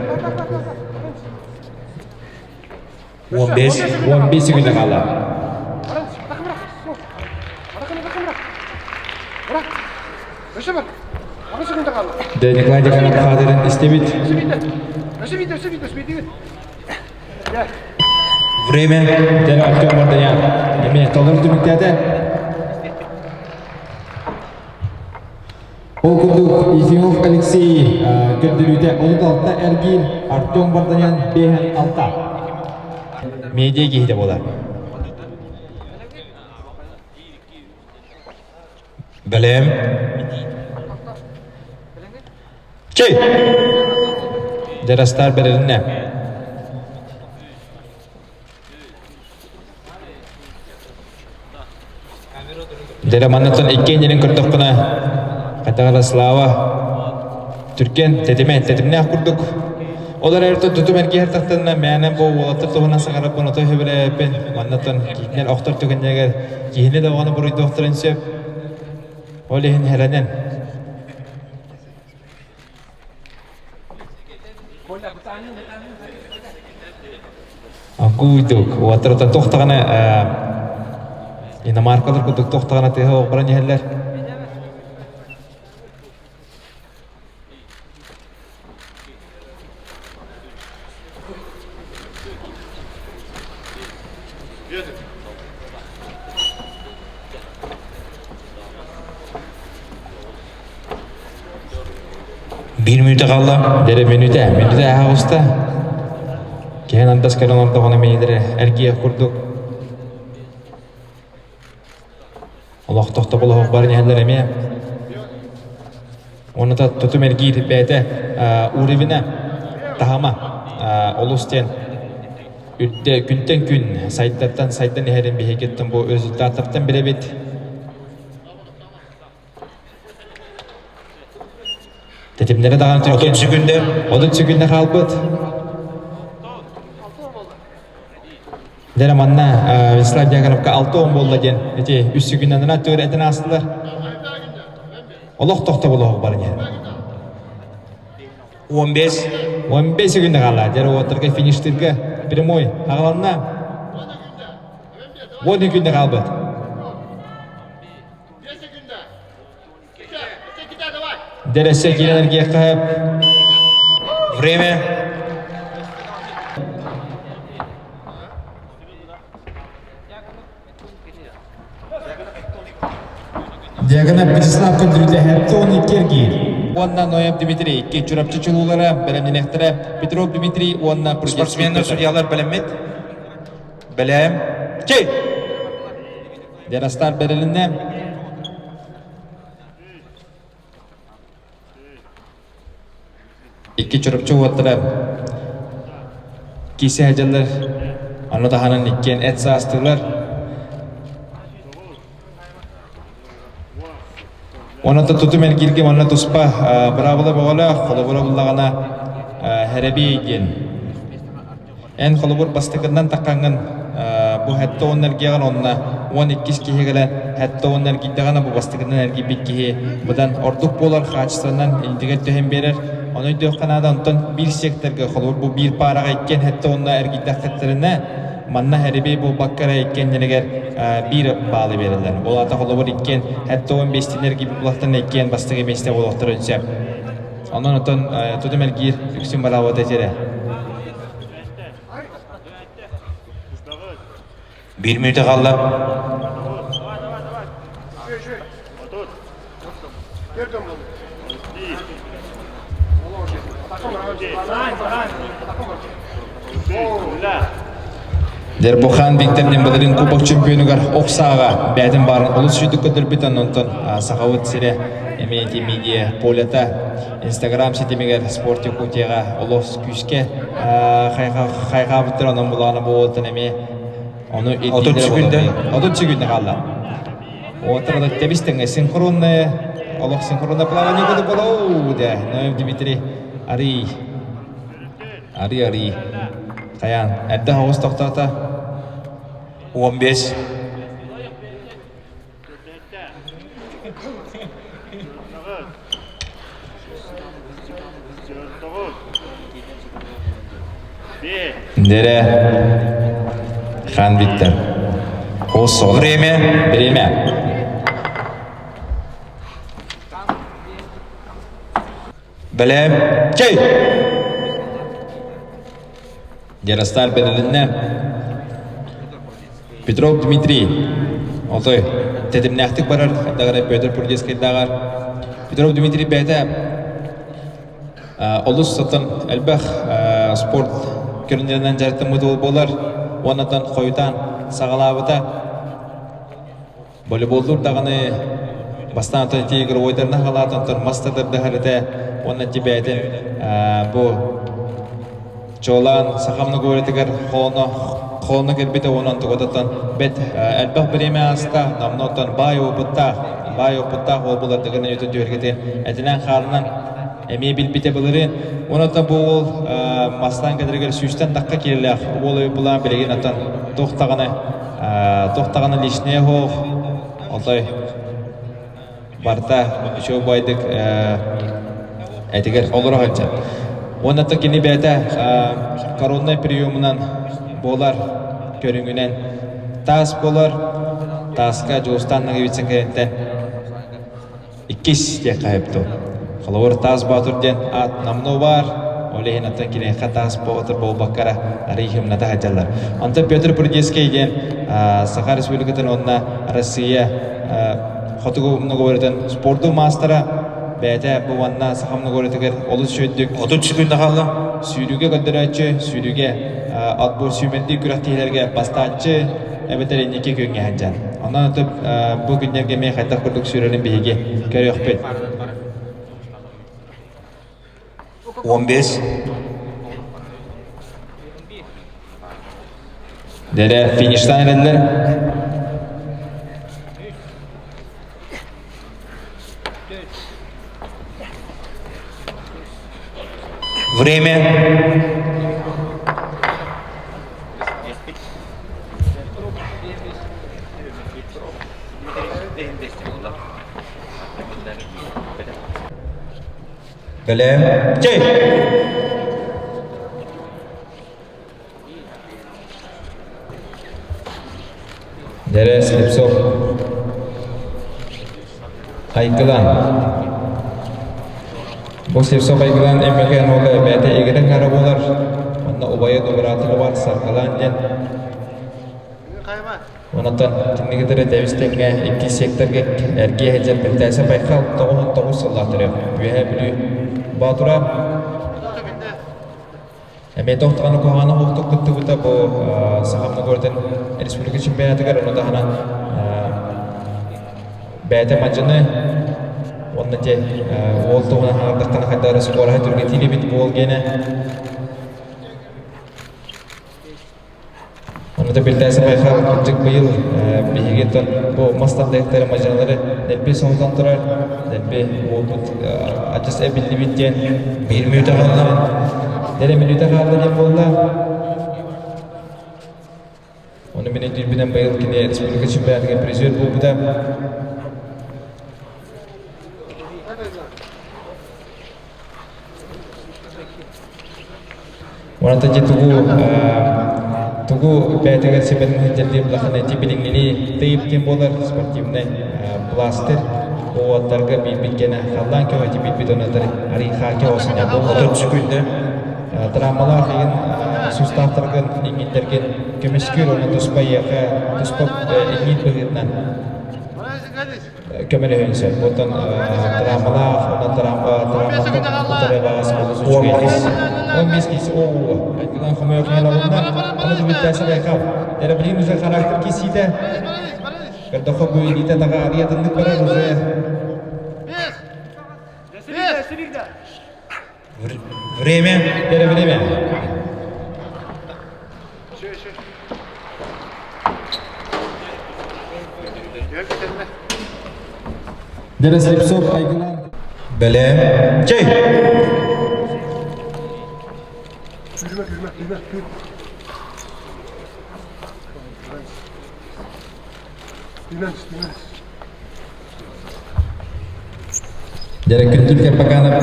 15. 15 секунда хаалла. Дэ Николай Деканов хаадырын истибит. Время. Дэрэ Артем Варданян эмиэ толору түмүктээтэ. Ол курдук Ефимов Алексей көрдөрүүтэ 36 эргиир, Артем Варданян 56. Медиа киһитэ буолар. Бэлэм. Чэй! Дьарастар бэрилиннэ. Дьэ маннаттан иккиэннэрин көрдөхпүнэ, хайдах Слава түргэн, тэтимэ, тэтимнээх курдук. Ол эрээри тутум эргиһэр тахтанна мээнэ бу уолаттар туһунан саҥарарбын отой сөбүлээбэппин. Маннаттан киһинэн охтор түгэннэригэр киһини даҕаны буруйдуохтарын сөп. Ол иһин эрэнэн. Куйдук, уоттарыттан туох даҕаны иномаркалар курдук туох даҕаны тыаһа оҕбаран иһэллэр. Биир мүнүүтэ хаалла. Дэрэ мүнүүтэ, мүнүүтэ ааһа оҕуста. Киһин андас кэлэн олордоҕуна мэйиилэрэ эргийэх курдук. Олох тохтобул оһох барын иһэллэр эмиэ. Уонна тутум эргиир бэйэтэ уровена таһыма олус диэн үрдэ күнтэн күн сайдартан сайдан иһэрин биһигиттэн бу результаттартан билэбит. Тэтимнэрэ даҕаны түргэн. 30 секунда. 30 секунда хаалбыт. Дэрэ манна Вячеслав Дьяконовка 6 буолла диэн ити үс секунданы түөр этин аастылар. Олох тохтобул оһох бар диэн. 15. 15 секунда хаалла. Дьэ уоттарга фиништиргэ прямой аҕаланна. 10 күндэ хаалбыт. Дэрессе киирэн эргиэххэ Время. Диагонов Вячеслав көрдөрүүтэ 72 эргиир. Уонна Ноев Дмитрий, икки Чурапчы чулуулара, бэлэмнэниэхтэрэ Петров Дмитрий уонна Спортсменнар судьялар бэлэммит. Бэлэм. Чей! Дерастар бэрилиннэ. Икки Чурапчы уоттара кисе сылдьаллар, ону таһынан иккиэн эт саастыылар. Онон тутум эргииргэ манна туспа быраабыла бөҕөлөөх, холобура буллаҕына хэрэбиэй диэн. Эн холобур бастакыннан таххаҥҥын бу хэттэ уон эргиэҕин онно уон иккис киһи кэлэн хэттэ уон эргийдэҕинэ бу бастакынан эргийбит киһи быдан ордук буолар хаачыстыбанан иннигэр түһэн биэрэр. Ону өйдүөххэ наада, онтон биир секторга, холобур бу биир паараҕа иккиэн хэттэ уонна эргийдэххиттэринэ, манна хэрибиэй буолбакка эрэ иккиэннэригэр биир баалы биэрэллэр. Ол аата холобур иккиэн 75 эргийбит булахтан иккиэн бастакы миэстэ буолуохтарын сөп. Онон отон тутум эргиир үксүн бараабыта этэрэ. Биир мүнүүтэ хаалла. Дербухан Виктор Нембалырын Кубок чемпионугар ох сааҕа бэйэтин баарын олус сүйдүк көрдөрбүт онтон Сахабыт сирэ эмиэ медиа полета Инстаграм ситимигэр Спорт Якутияҕа олус күүскэ хайҕаабыттар онон булаана буолуоттан эмиэ ону 30 секунда 30 секунда хаалла. Отыр да тебис тэҥэ синхронное олох синхронное плавание курдук болоу да Ноев Дмитрий арый арый арый хайаан эрдэ оҕус тохтоото 15 Дере Хан Виктор. Время. Время. Бэлэм. Чэй! Яростар бэрилиннэ. Петров Дмитрий. Отой тэтимнээхтик барар дагара Петр Пурдескайдааҕар. Петров Дмитрий бэйэтэ олус сатан элбэх спорт көрүҥнэринэн дьарыктаммыт уол буолар. Уоннатан хойутаан саҕалаабыта. Волейболлуур даҕаны бастаан оттон ити игровойдарынан халаат онтон мас да тардыһар этэ уонна ити бэйэтин бу чуолаан саха многоборьетыгар холоно холоно кэлбитэ уонна онтугатыттан бэт элбэх бириэмэ ааста намна оттон баай опыттаах баай опыттаах уол булардыгын өйөтүн түһэргити этинэн хаалынан эмиэ билбитэ былырыын уонна оттон бу уол мастаан кэлэригэр сүүстэн тахха киирэлээх уол өй булаан билигин оттон туох даҕаны туох даҕаны личнэй оһох отой барыта үчүгэй байдык этигэр олоро сылдьар. Уонна то кини бэйэтэ короннай приемунан буолар көрүҥүнэн таас буолар тааска Дьулустаан Ноговицын кэлинтэн Иккис диэххэ сөп дуо? Холобур, Таас Боотур диэн аат номнуо баар, ол иһин оттон киниэхэ Таас Боотур буолбакка эрэ арыый хымната сылдьаллар. Онтон Петр Прудецкий диэн Саха Республикатын уонна Россия хотугу многоборьетын спордун маастара бэйэтэ бу уонна саха многоборьетыгар олус үчүгэйдик 30 секунда хаалла. Сүүрүүгэ көрдөрөөччү, сүүрүүгэ отбор сүүмэрдиир күрэхтэһиилэргэ бастааччы, эбэтэр инники күҥҥэ сылдьар. Онон бу күннэргэ эмиэ хайдах курдук сүүрэрин биһиги көрүөхпүт. 15. Дэрэ фиништан эрэллэр. Время. Бэлэм. Чэй! Дэрэ Слепцов. Айгылан. Бу Слепцов Айгылан Өймөкөөн уола бэйэтэ игирэ хара буолар. Онно убайа добураатыга бар Саргылаан диэн. Онтон кинигитери тэбис тэҥҥэ икки секторга эргиэ сылдьар Пентээсэ Байкал 99 сыллаах төрүөх. Үөһээ Бүлүү Боотура Эмиэ туох даҕаны куһаҕаны оһохтук кыттыбыта бу Саха многоборьетын республика чемпионатыгар ону таһынан бэйэтэ мадьыны уонна дьэ уол туһунан хаҥардаххына хайдах эрэ скороһа түргэтиир эбит буол гиэнэ Ону да билдээсэ байхал кырдьык быйыл биһиги бу мас тардыһыктары мадьыналары дэлби соһутан турар, дэлби уолбут адьас эбиллибит диэн биир мүнүүтэ хаалла. Дэрэ мүнүүтэ хаалла диэн буолла. Ону мин өйдүүрбүнэн быйыл кини республика чемпионатыгар призер буолбута. Уонна дьэ тугу тугу бэйэтигэр сибэн сылдьар улахан эти билиҥҥини тейп диэн буолар спортивнай пластырь уоттарга биирбит гэнэ халлаан көҕөтү биирбит онотор арыйхаакы осуня Отут сүкүндэ. Травмалаах игин сустаахтаргын иҥиттэргин көмүскүүр уонна туспа иэхэ туспа иҥиит быһыытынан көмөлөһүөн сөп. Оттон травмалаах, онон травматтан утары баҕас олус үчүгэй. 15 киси оо, айгынан хомойо кыһалабынна, аны түбүттээсэ байхал. Дэрэ билигин уже характер кисиитэ. Көрдөххө бу илиитэ таға арыйатыннык барар уже. Время. Дэрэ время. Дэрэ Слепцов Айгылан. Бэлэм. Чэй! Дьэрэ Күндүл Карпаканов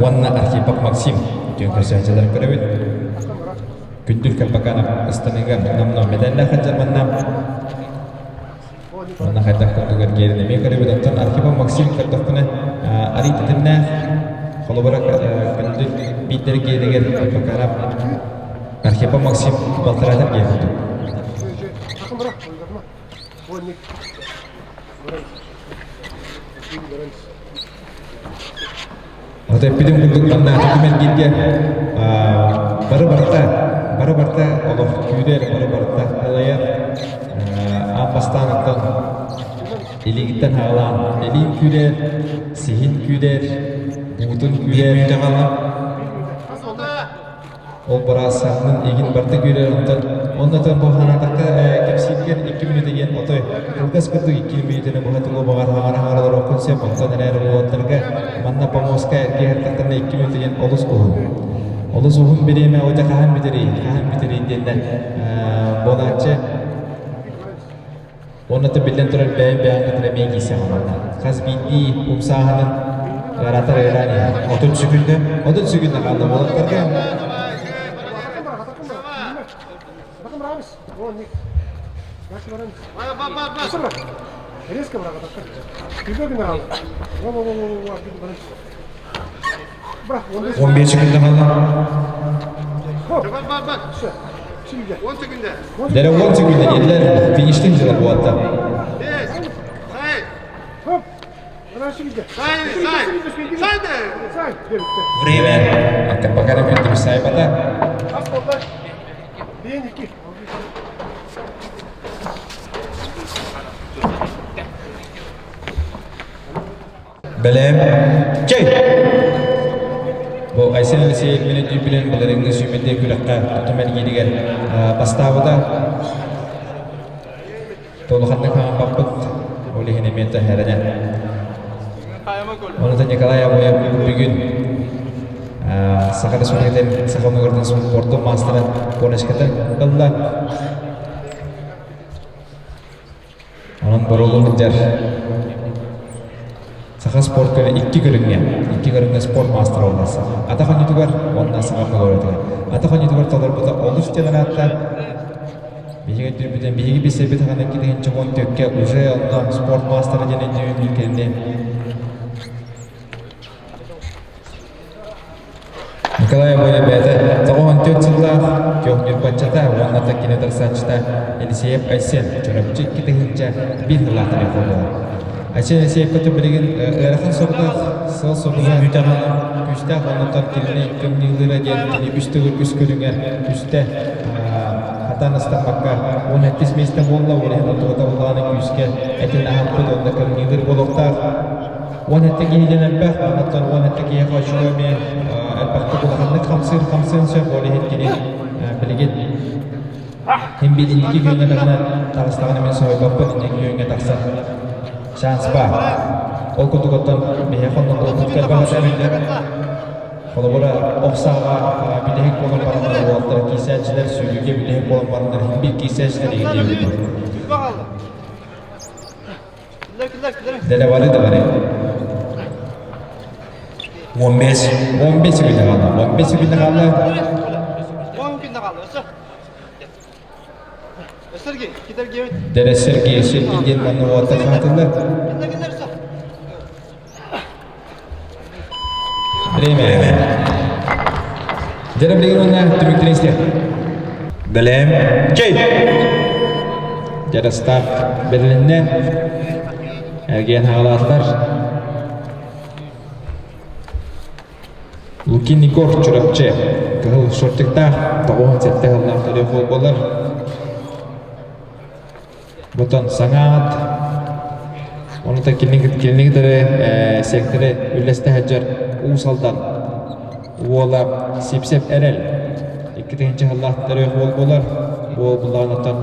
уонна Архипов Максим үтүөн көрсөөччүлэр көрөбүт. Күндүл Карпаканов ыстаныыга номнуо медаллаах дьарманна. Уонна хайдах курдугар киэрин эмиэ көрөбүт. Оттон Архипов Максим көрдөхпүнэ арый тэтимнээх холобура Күндүл биирдэр гиэнигэр Карпаканов Архипов Максим балтараатар гиэн курдук. Вот эппитим курдук манна түмэлгиргэ бары барыта бары барыта олох күүрэр бары барыта алайар аан бастаан оттон илиигиттэн хаалаан илиин күүрэр сиһин күүрэр буутун күүрэр Ол быраасаһынан игин барыта күүрэр, онтон оннотон бу ханаатахха кэпсииргэр 2 мүнүүтэ диэн отой кылгас курдук 2 мүнүүтэни быһа тугу баҕар хаҥара-хаҥара олоруоххун сөп, онтон эрээри уолаттарга манна помоска эргиһэртэхтэринэ 2 мүнүүтэ диэн олус уһун. Олус уһун бириэмэ о дьэ хаһан бүтэрий, хаһан бүтэрий диэннэр буолааччы. Уонна биллэн турар бэйэм бэйэм кытары эмиэ киирсэҕин манна. Хас биирдии умсааһынын ыаратар ыараан иһэр. 30 секунда. 30 секунда хаалла уолаттарга. Он 15 секунда хаалла. Дәрі 10 секунда еллер фиништің жылы буатта. Время. Пока күндүр сайбата. Бэлэм. Чэй! Бу Айсен Алексеев мин өйдүүрбүнэн былырыыҥҥы сүүмэрдиир күрэххэ тутум эргииригэр бастаабыта. Улаханнык хаампаппыт, ол иһин эмиэ төһөрөнө. Онута Николай Абоев бүгүн Саха Республикатын Саха омугурдун спордун маастара колледжката ылла. Онон боруолу сылдьар саха спорт көрө икки көрүҥҥэ, икки көрүҥҥэ спорт маастара буоллар Атах оонньуутугар уонна саха мөгөөрөтүгэр. Атах оонньуутугар толорбута олус диэн ыраатта. Биһиги өйдүүрбүтүн биһиги билсэрбит хаһан 2014-кэ уже онно спорт маастара диэн өйдүүбүн кинини Николай Абоев бэйэтэ 94 сыллаах күөх ньурбаччата уонна кини утарсааччыта Елисеев Айсен Чурапчы 2001 сыллаахтар буолла. Айсен Елисеевка билигин ыарахан сорудаах сыл соруга күүстээх оннуттан кинини көмньүүллэрэ диэн кини үс төгүл үс көрүҥэр үстэ хатан ыстаммакка 17 миэстэ буолла ол иһин онтугата буллаҕына күүскэ этин аһаппыт уонна көмньүүллэр буолуохтаах 17 киһиден элбэх, онтон 17 киһиэхэ үчүгэй эмиэ элбэхтик улаханнык хамсыыр хамсыан сөп, ол иһин кини билигин ким биир инники күөҥҥэ даҕаны таҕыстаҕына мин соһуйбаппын, инники күөҥҥэ тахсар шанс баар. Ол курдук оттон биһиэхэ онно буолбут элбэх этэ. Холобура, ох сааҕа бүтэһик буолан бараннар уолаттар киирсээччилэр, сүүрүүгэ бүтэһик буолан бараннар иһин биир киирсээччилэр иһин диэбит. Дэлэвары да бары. 15. 15 секунда қалды. 15 секунда қалды. Дәрі Сергей, Сергей ден маны ота хатылар. Время. Дәрі білген онна түміктен істер. Бэлэм. Чэй! Дәрі старт берілінне. Әрген хағалаттар. Лукин Егор Чурапчы. Кыһыл шортиктаах 97 сыллаах төрүөх буолар. Бутон саҥаат Оны та кинини кытары секторы үллэстэ сылдьар Уус Алдан уола Сипсеп Эрэл 2000 сыллаах төрүөх уол буолар. Уол буллаҕын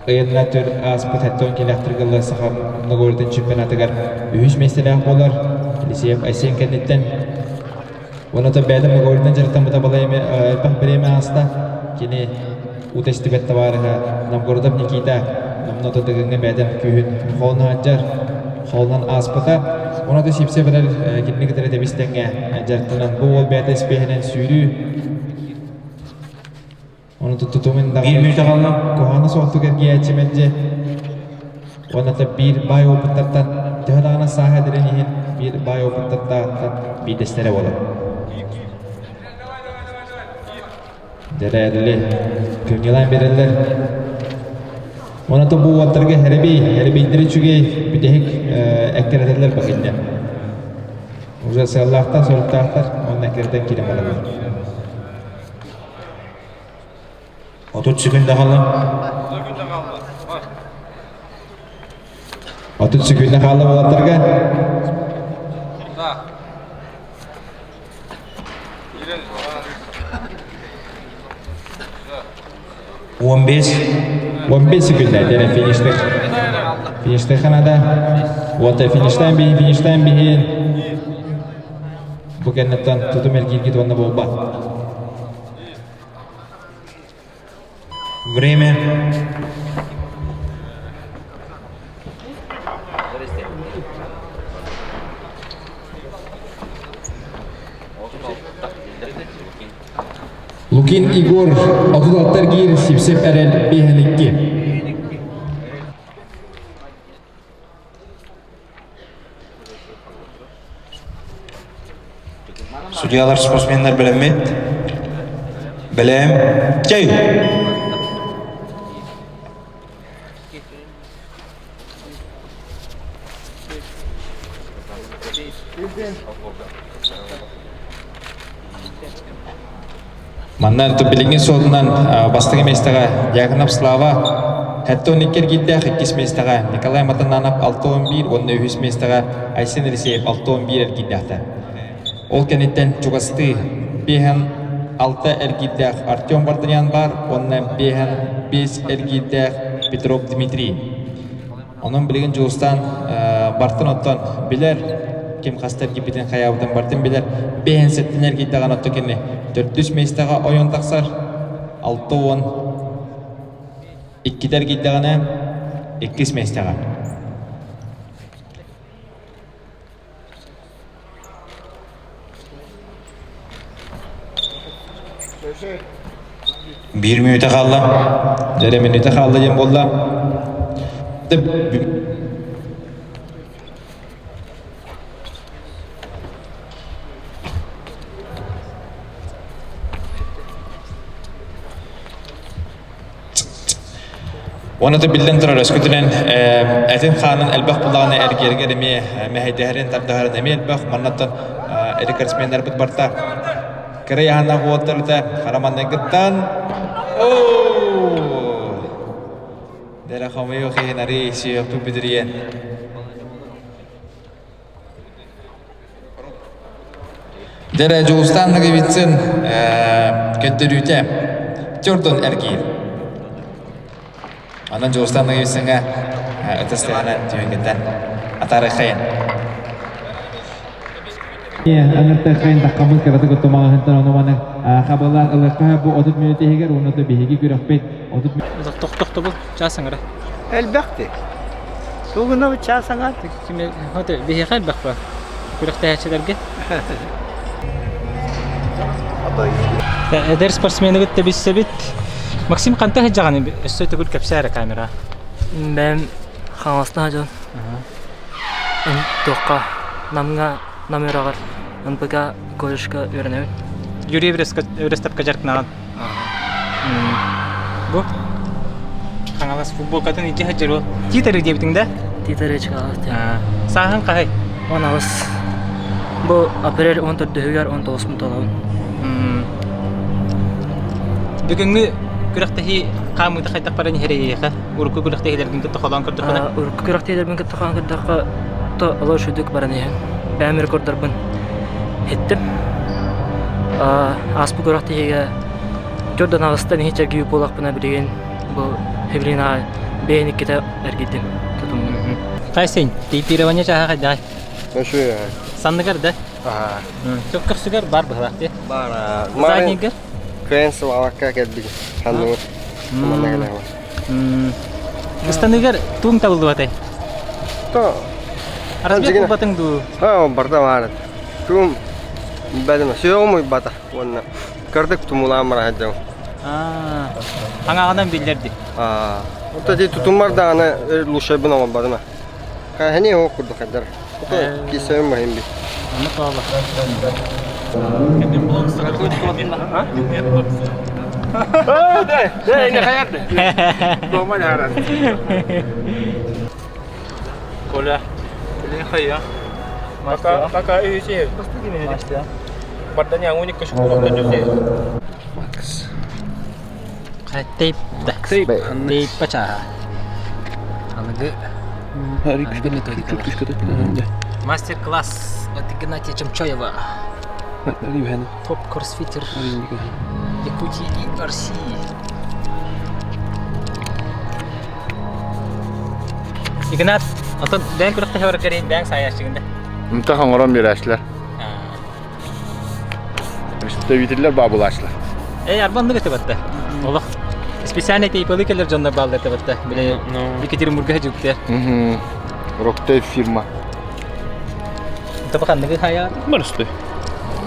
ыйынна төр ааспыт хэттон килэхтиргэллэр саха многоритын чемпионатыгар үһүс миэстэлээх буолар. Елисеев Айсен кэнниттэн Оното бэйэтэ многоритынан дьарыктаммыта балай элбэх бириэмэ ааста. Кини утестибэт табаарыһа Новгородов Никита номнуо дыгыҥҥа бэйэтин күүһүн холунан сылдьар, холунан ааспыта. Оното сипсе билэр кинини кытары тэбис тэҥҥэ дьарыктанан бу уол бэйэтэ испиэһинэн сүүрүү Оны тутумун Биир мүнүүтэ хаалла. Куһаҕана суохтук эргийээччи мэлдьи уонна биир баай опыттартан төһө даҕаны сааһа эдэрин иһин биир баай опыттартан биирдэстэрэ буолар. Дьэрээлли көҥүлээн биэрэллэр. Онон бу уолаттарга хэрэбий, хэрэбийдэри үчүгэй бүтэһик эккирэтэллэр бакиннэ. Уже сыаллаахтар, соруктаахтар, онно эккирэтэн киирэн бараллар. 30 секунда хаалла. 30 секунда хаалла уолаттарга. Он бес. 15 секунда. Дene фиништик. Фиништик ханада. Вот фиништан биһин, фиништан биһин. Бу кэнниттэн тутум эргииргит уонна буолбат. Время. Лукин Егор 36 эргиир, Сипсеп Эрэл 52. Судьялар спортсменнар бэлэммит. Бэлэм. Чэй! Манна билиҥҥи суолунан бастакы миэстэҕэ Дьяконов Слава 72 эргиирдээх иккис миэстэҕэ Николай Матананов 61 уонна үһүс миэстэҕэ Айсен Елисеев 61 эргиирдээхтэр. Ол кэнниттэн чугастыы 56 эргиирдээх Артем Варданян баар уонна 55 эргиирдээх Петров Дмитрий. Онон билигин Дьулустаан бартын оттон билэр, ким хаста эргийбитин хайаабытын бартын билэр. Бэһин сэттин эргийдэҕин отто кини төрдүс миэстэҕэ ойон тахсар. 60 иккитэ эргийдэҕинэ иккис миэстэҕэ. Биир мүнүүтэ хаалла. Дьэ, мүнүүтэ хаалла диэн буолла. Уонна да биллэн турар, өскөтүнэн этин хаанын элбэх буллаҕына эргиэригэр эмиэ мэһэйдэһэрин, тардыһарын эмиэ элбэх. Маннаттан рекордсменнарбыт барта кыра яһанаах уолаттарыта хара маннайгыттан Дэрэ хомойуох иһин арый сүһүөхпүт бүдүрүйэн Дьэрэ Дьулустаан Ноговицын көрдөрүүтэ Тюрдон эргиир. Онон Дьулустаан Ноговицыҥҥа ытыс тыаһынан түһүҥҥүттэн атаарыаххайын. Аныртахайын таххаммыт кыратык оттомаҕаһынтан ону маны хабылаан ылыахха бу 30 мүнүүтэ иһигэр уонна биһиги күрэхпит 30 Тохтохтобул чаас аҥара. Элбэхти. Тугуна чаас аҥар. Биһиэхэ элбэх ба. Күрэхтэһээччилэргэ. Эдэр спортсмены кытта билсэбит. Максим ханта сылдьаҕын өссө төгүл кэпсээ эрэ камера. Бэйэм Хаҥаластан сылдьабын. Туохха Намҥа Нам үрэҕэр НПК колледжка үөрэнэбин. Юрий Өрестапка дьарыктанаҕын. Бу Хаҥалас футболкатын ити сылдьар уол. Тиитары диэбитиҥ да? Тиитары Чкалов диэн. Сааһыҥ хаһай? 18. Бу апрель 14-үгэр 19 толобун. Бүгүҥҥү күрэхтэһии хаамыыта хайдах баран иһэр эйиэхэ? Урукку күрэхтэһиилэргин кытта холоон көрдөххүнэ? Урукку күрэхтэһиилэрбин кытта холоон көрдөххө, то олус үчүгдүк баран иһэн. Бэйэм рекордарбын иһиттим. Ааспыт күрэхтэһиигэ төрдөн аҕыстан иһи чэргийүү буолахпына билигин бу Хевлинаҕа бэйэн иккитэ эргийдим тутуммун. Хайсин, тейпирование чааһа хайдаҕай? Санныгар да? Көхсүгэр бар быһылаах дии. Бар. Заднийгар? Кыайан сылаалакка кэлбит. Ханныбыт. Ыстаныгар туҥ табыллыбатай? То. Разбег булбатыҥ дуу? Аа, барда баар. Туум бэдим сүөҕүм уйбата уонна кырдык тумулаан бара сылдьабын. Аа, аҥаҕынан биллэрди. Аа, ото ди тутумар даҕаны лучшайбын оҥорбатым. Хани ол курдук хайдар. Ото кисэбин маһын би. Аны тола. Коля, хайа. Пока, пока үйсе. Бардanya unik ke Макс. Тейп тейп пачаа. Аныгы аныгы методикалар. Мастер-класс от Игнатия Чемчоева. Топ-кроссфитер Якутии и России. Игнат, отон бэйэҥ күрэхтэһэ барар кэрийин бэйэҥ саайааччыгын да? Ынтах оҥорон биэрээччилэр. Представителлэр баабылааччылар. Эй, арбаннык этэ батта. Олох специальный тейпалы келер дьоннор бааллар этэ батта. Биле Екатеринбурга жүктер. Роктейп фирма. Таба ханныгы хаяр? Барысты.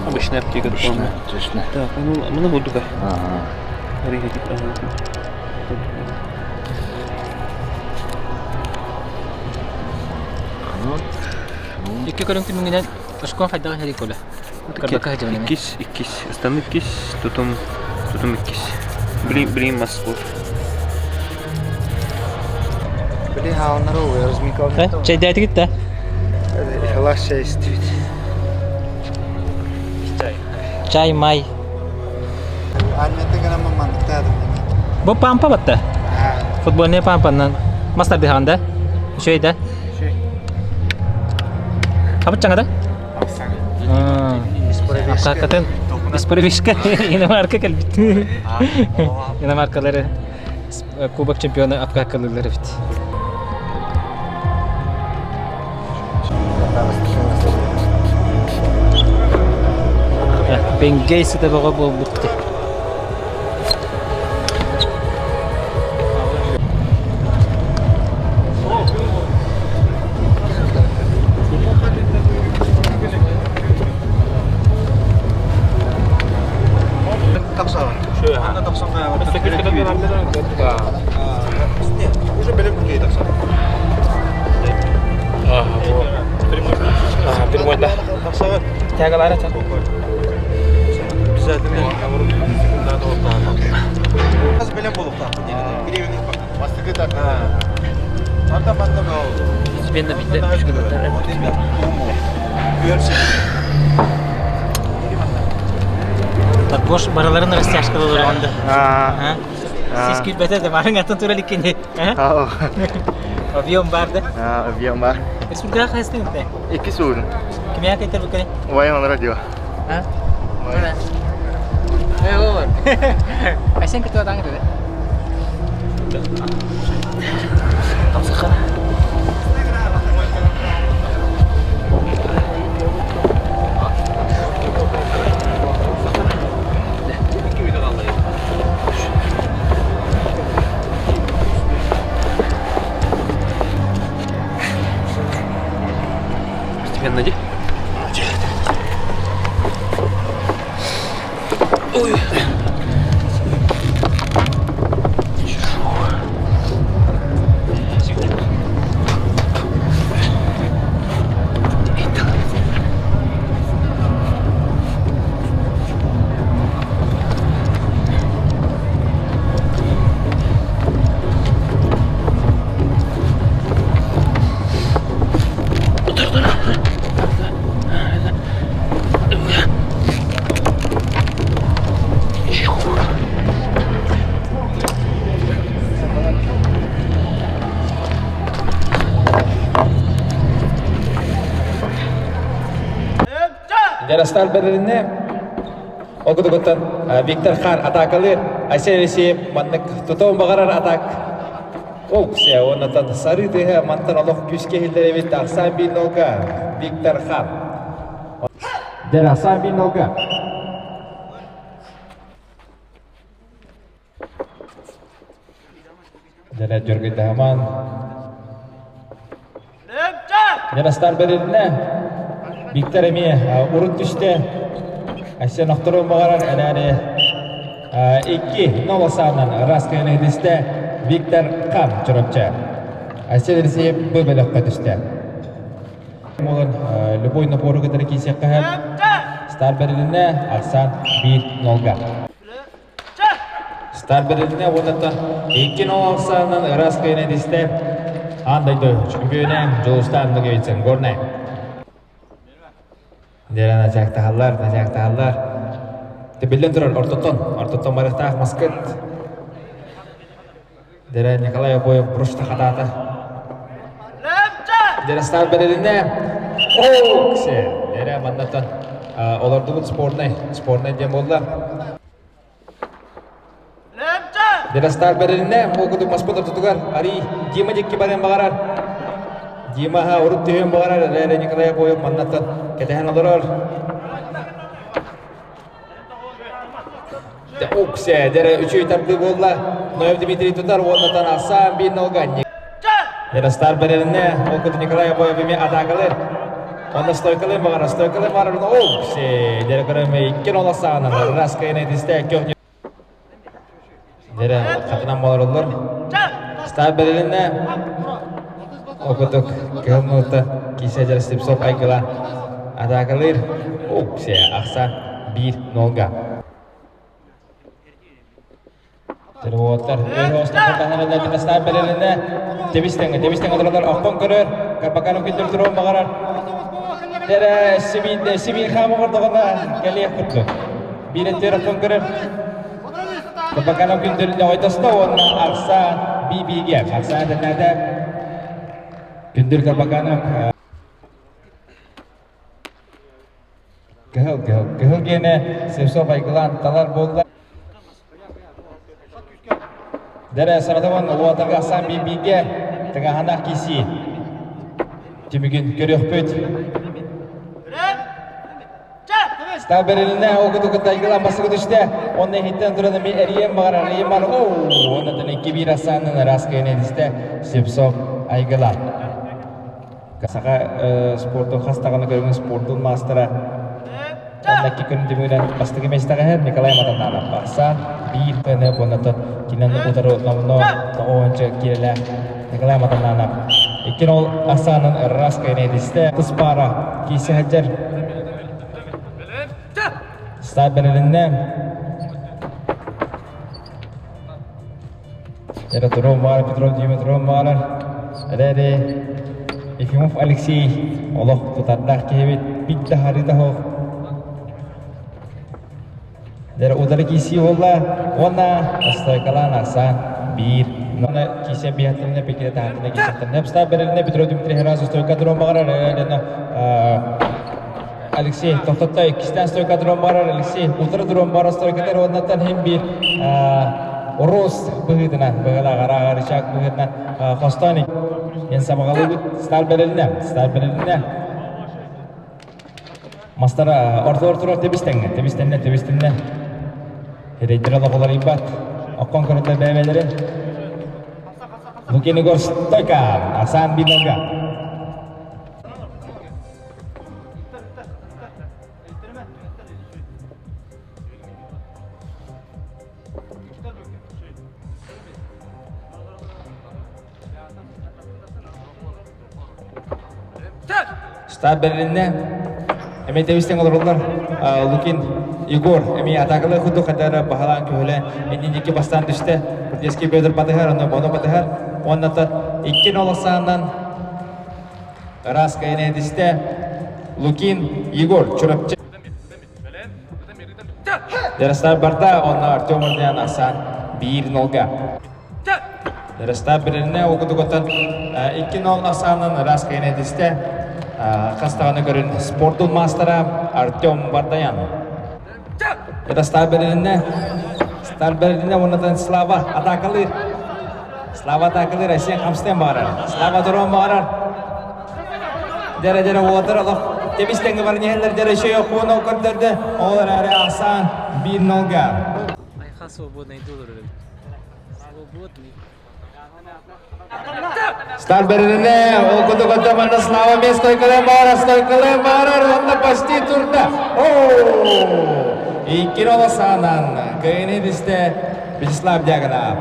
Обычная аптека. Обычная, точно. Так, ну, мына бурдука. Ага. Икки көрүҥ түмүгүнэн Ошкон хайдах иһэрий Коля? Көрбөккө сылдьабын Иккис, иккис. Ыстаны иккис, тутум, тутум иккис. Блин, блин, Москву. Били хаалнары разминка. Чэйдээтигит да? Халаш чай истибит. Чай май. Аннета гынан манныктаадым. Бу пампа батта. Футбольная пампаннан мас тардыһаҕын да? Үчүгэй да? Хабыт чаҥа да? Апкакатын исправишка иномарка кэлбит. Иномаркалары кубок чемпиона апкакалыылар эбит. Бенгей сыта бөҕө буолбут Бош бараларын растяжкада олоргонда. Сис күүрбэтэ да барың атын тура иликкини. Объем бар да? Объем бар. Республикаҕа хаһыстыҥ тэ? Икки суурун. Кимиэхэ кэйтэр буккани? Убайым онора дио. А? Э, ол. Айсен кытта атаҥ да? Постепенно иди. Ой. Яростар бэрилинне ол кутугуттан Виктор Хар атаакалыыр Айсен Алексеев маннык тутуон баҕарар атак Ол ксэ оннотон сарыы тыһа мантан олох күүскэ иһиллэр эбит Ахсаан Бинолга Виктор Хан. Дэр Ахсаан Бинолга. Дэрэ Дьөргөйдаһаман. Дэрастар берилинэ. Виктор эмиэ урут түстэ. Айсен охторун баҕарар эрээри икки нол саанан раз кыайан Виктор Хан Чурапчы. Айсен Алексеев бу бөлөххө түстэ. Молон любой напору кытары киисиэххэ Стар берилинэ Арсан 1-0-га. Стар берилинэ уоннаттан 2-0 ахсаанынан ыраас кыайан этистэ. Аан дойду чөмпүйүнэ Дьулустаан Ноговицын Горнай. Дьэ, начаактаһаллар, начаактаһаллар. Биллэн турар, ортотон, ортотон барыахтаах маскыт. Дэрэ Николай Обоев брошта хатаата. Дэрэ стар бэрилинэ. О, ксе. Дэрэ маннаттан олордубут спорнай, спорнай диэн буолла. Дэрэ бэрилинэ, ол маспыт ортотугар Арий Дима дикки барыан баҕарар. Димаһа урут түһүөн баҕарар, эрээри Николай Обоев маннаттан кэтэһэн олорор. Уксе, дэрэ үчүй тардыы буолла. Ноев Дмитрий тутар уоннатан Асан бин Нолганник. Яростар бэрилинэ, ол куту Николай Обоев эмиэ атаакалыр. Онно стойкалыы баҕарар, стойкалыы баҕарар, уксе, дэрэ көрөмө икки нола саанан, раз кайна тисте көхню. Дэрэ хатынан болороллор. Стар бэрилинэ, ол кутук кыһыл мылта кисе дьэр Слепцов айгыла атаакалыыр. Уксе, ахса 1-0-га. Тервоттар өр бэрилинэ тебис тэҥэ тебис тэҥэ олороллор охтон көрөр Карбаканов күндүр туруон баҕарар Дэрэ сибиин сибиин хаама гордоҕуна кэлиэх курдук биир өттүгэр охтон көрөр Карбаканов күндүр лөҕөйдосто уонна Арса би-биге Арса тэннээтэ Күндүр Карбаканов Кыһыл, кыһыл, кыһыл гиэнэ Севцов Айгылаан талар буолла. Дэрэ Саратован уотарга асан бииргэ тыҥаһанах киси. Түмүгүн көрүөхпүт. Став берилинэ ол кутук Айгылаан бастакы түстэ. Онно иһиттэн туран эми эрийэн баҕарар, эрийэн баҕарар. Оо, оннотон 2-1 асаанын ыраас кыайан этистэ Севцов Айгылаан. Саха спортун хас даҕаны көрүҥүн спордун маастара уонна икки күн түмүгүнэн бастакы миэстэҕэ Николай Матананов бахсан биир тыны уонна кинен утары номно тоҕуонча киирэлээх Николай Матананов иккин ол асаанын ырраас кайнетисте тыс паара киисе сылдьар Стар бэрилиннэ Это Петров Мара, Петров Дима, Петров Мара. Эрээри Ефимов Алексей олох тутардаах киһибит бит да харыта хоох. Дэр удары киси буолла уонна стойкалаан арсан биир. Уонна кисе биһаттарына пекире таһаттына кисеттарына пста берилне Петров Дмитрий Херасов стойка дрон багарар Алексей тохтотто иккистээн стойка дрон барар Алексей утары дрон барар стойкатар уоннаттан хим биир Рос быһыытынан быһыылаах арааҕа рычаг быһыытынан хостоон ен сабаҕалыыбыт стар бэрилинэ стар бэрилинэ мастара ортолор турар тебис тэҥҥэ тебис тэннэ тебис тэннэ эрэйдэрэ лоҕолорыйбат оккон көрөтө бэйбэлэрин Лукин Егор стойка Асан Бинога Штаб бэрилиннэ. Эмиэ тэбистэн олороллор. Лукин Егор эмиэ атаакалыы курдук хадара баһалаан көһүлээн иннин бастаан түстэ. Прудецкий Петр батыһар, онно Боно батыһар. Уонна 2-0 саанан ыраас кайын этистэ. Лукин Егор Чурапчы. Ярослав барда, онно Артем Ордян Асан 1-0-га. Ярослав билиннэ окутугуттан 2-0 ахсаанынан ыраас кайын этистэ. Хастаҕаны көрүн спортун маастара Артем Бардаян. Ярослав билиннэ Стар билиннэ уоннатан Слава атаакалыыр. Слава атаакалыыр Россия хамстан баарар. Слава туран баарар. Дэрэ-дэрэ уотар олох тебис тэҥҥэ баран иһэллэр дэрэ шөйө хуоно көрдөрдө. Ол эрээри ахсаан 1-0-га. Айха свободный доллар эбит. Свободный. Стар берилине, ол куду кытта манна Слава мен стойкалай баарар, стойкалай баарар, онно почти турда. О! 2-0 саанан кыайыны дисте Вячеслав Дягонов.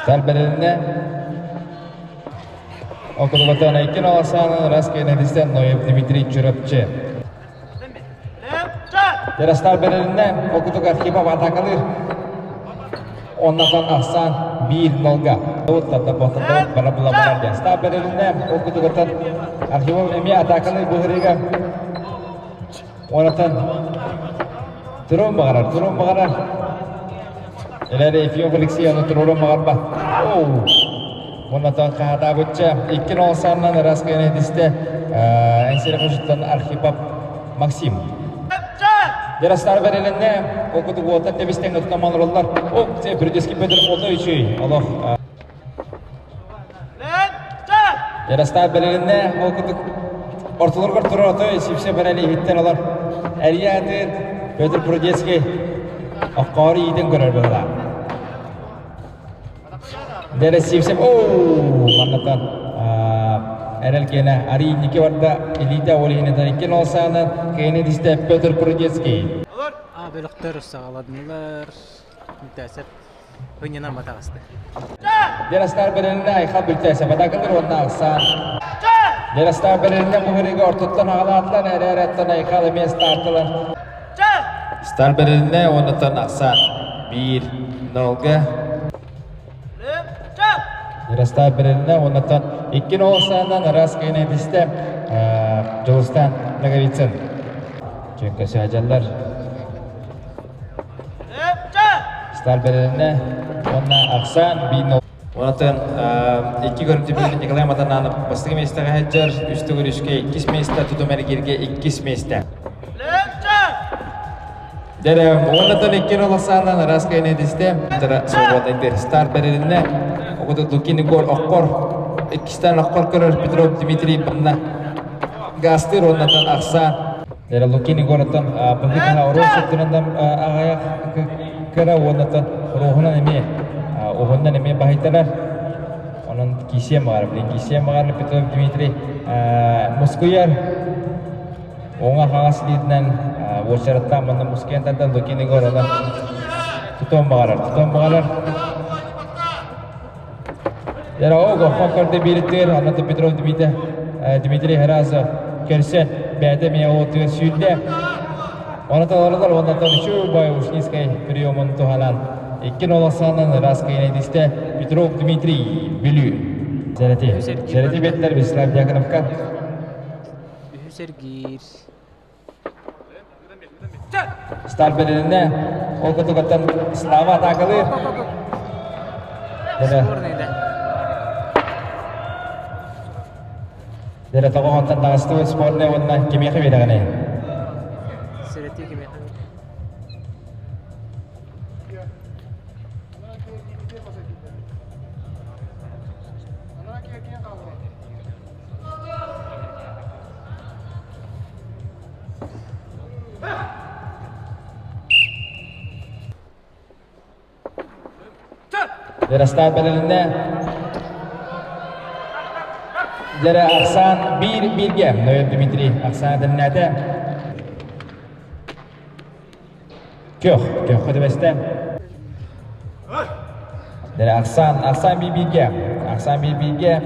Стар берилине, ол куду кытта 2-0 саанан раз кыайыны дисте Ноев Дмитрий Чурапчы. Ярослав бэрилиннэ, ол курдук Архипов атаакалыыр. Оннотон ахсаан 1-0-га. Бара була барар диэн. Став бэрилиннэ, ол курдугуттан Архипов эмиэ атаакалыыр быһырыыга. Онотон турун баҕарар, турун баҕарар. Элэри Ефимов Алексей ону туруорун баҕарбат. Оннотон хаһаатаабычча 2-0 саанынан ыраас кыайан этистэ. Эҥсиэри хочуттан Архипов Максим. Ярослав бэрилиннэ, ол кутук уота тэбистэн отутан олороллор. Оп, Придески Петр ото үчүй, олох. Ярослав бэрилиннэ, ол кутук ортолоргор турар отой сипсе бэрели иһиттен олор. Эрия атыр Петр Прудецкий оккоору иитин көрөр быһыла. Дэрэ Сивцев, оу, маннатан эрэл киэнэ арий инники барда илиитэ ол иһинэтэн 2-0 саанан киэни дистэ Петр Прудецкий. А бөлөхтөр саҕаладынылар. Бүтээсэп хынньанан батаҕасты. Дерастар бэриннэ айха бүлтээсэ батакылыр уонна ахсаан. Дерастар бэриннэ муһурига ортоттон аҕалаатылар эрээрэттэн айхал эмиэ стартылар. Стар бэрилиннэ уоннаттан ахсаан 1-0-га. Ярослав бэрилиннэ уоннаттан 2-0 саанан ыраас кыайын этистэ Дьулустан Ноговицын. Чүҥкэ сөөдьэллэр. Стар бэрилиннэ уонна ахсаан 1-0. Онтон икки көрүҥ Николай Матананов бастакы миэстэҕэ сылдьар, үс төгүл үскэ иккис миэстэ, тутум эргииргэ иккис миэстэ. Дэрэ, уоннатан икки олосаанан ыраас кэйнэдистэ, тара свободайдыр старт бэрилиннэ, огото Лукин Егор оккор, иккистэн оккор көрөр Петров Дмитрий банна гастыр уоннатан ахсаан. Дэрэ Лукин Егораттан быһыытына оруос өттүнэн аҕайах кыра уоннатан руоһунан эмиэ уһуннан эмиэ баһыйтарар. Онон киисиэн баҕар, билин киисиэн баҕар Петров Дмитрий мускуйар Уҥа хаҥас илиитинэн уочараттаан манна мускуйан тардан Лукин Егор аны тутуон баҕарар, тутуон баҕарар. Яра ого көрдө бииритигэр Анна Петров Дмитрий Дмитрий Харазов көрсөн бэйэтэ эмиэ уотугар сүүрдэ. Оны толоролор уонна үчүгэй Ушницкай приемун туһанан 2-0 саанан ыраас кыайан Петров Дмитрий Бүлүү. Сэрэтии. Сэрэтии беттер Вячеслав Дьяконовка. Үһүс эргиир. Стар бэрилиннэ. Ол кутугаттан Слава атаакалыыр. Спорный да. Дэрэ тоҕоҕонтон таҕыстыбыт спорный уонна кимиэхэ биэрэҕиний? Сэрэтии кимиэхэ? Ярослав бэрилиннэ. Дьэрэ Оксан биир бииргэ. Ноев Дмитрий Оксана тэннээтэ. Көх, көххө түбэстэ. Ахсан, Ахсан Бибиге, Ахсан Бибиге,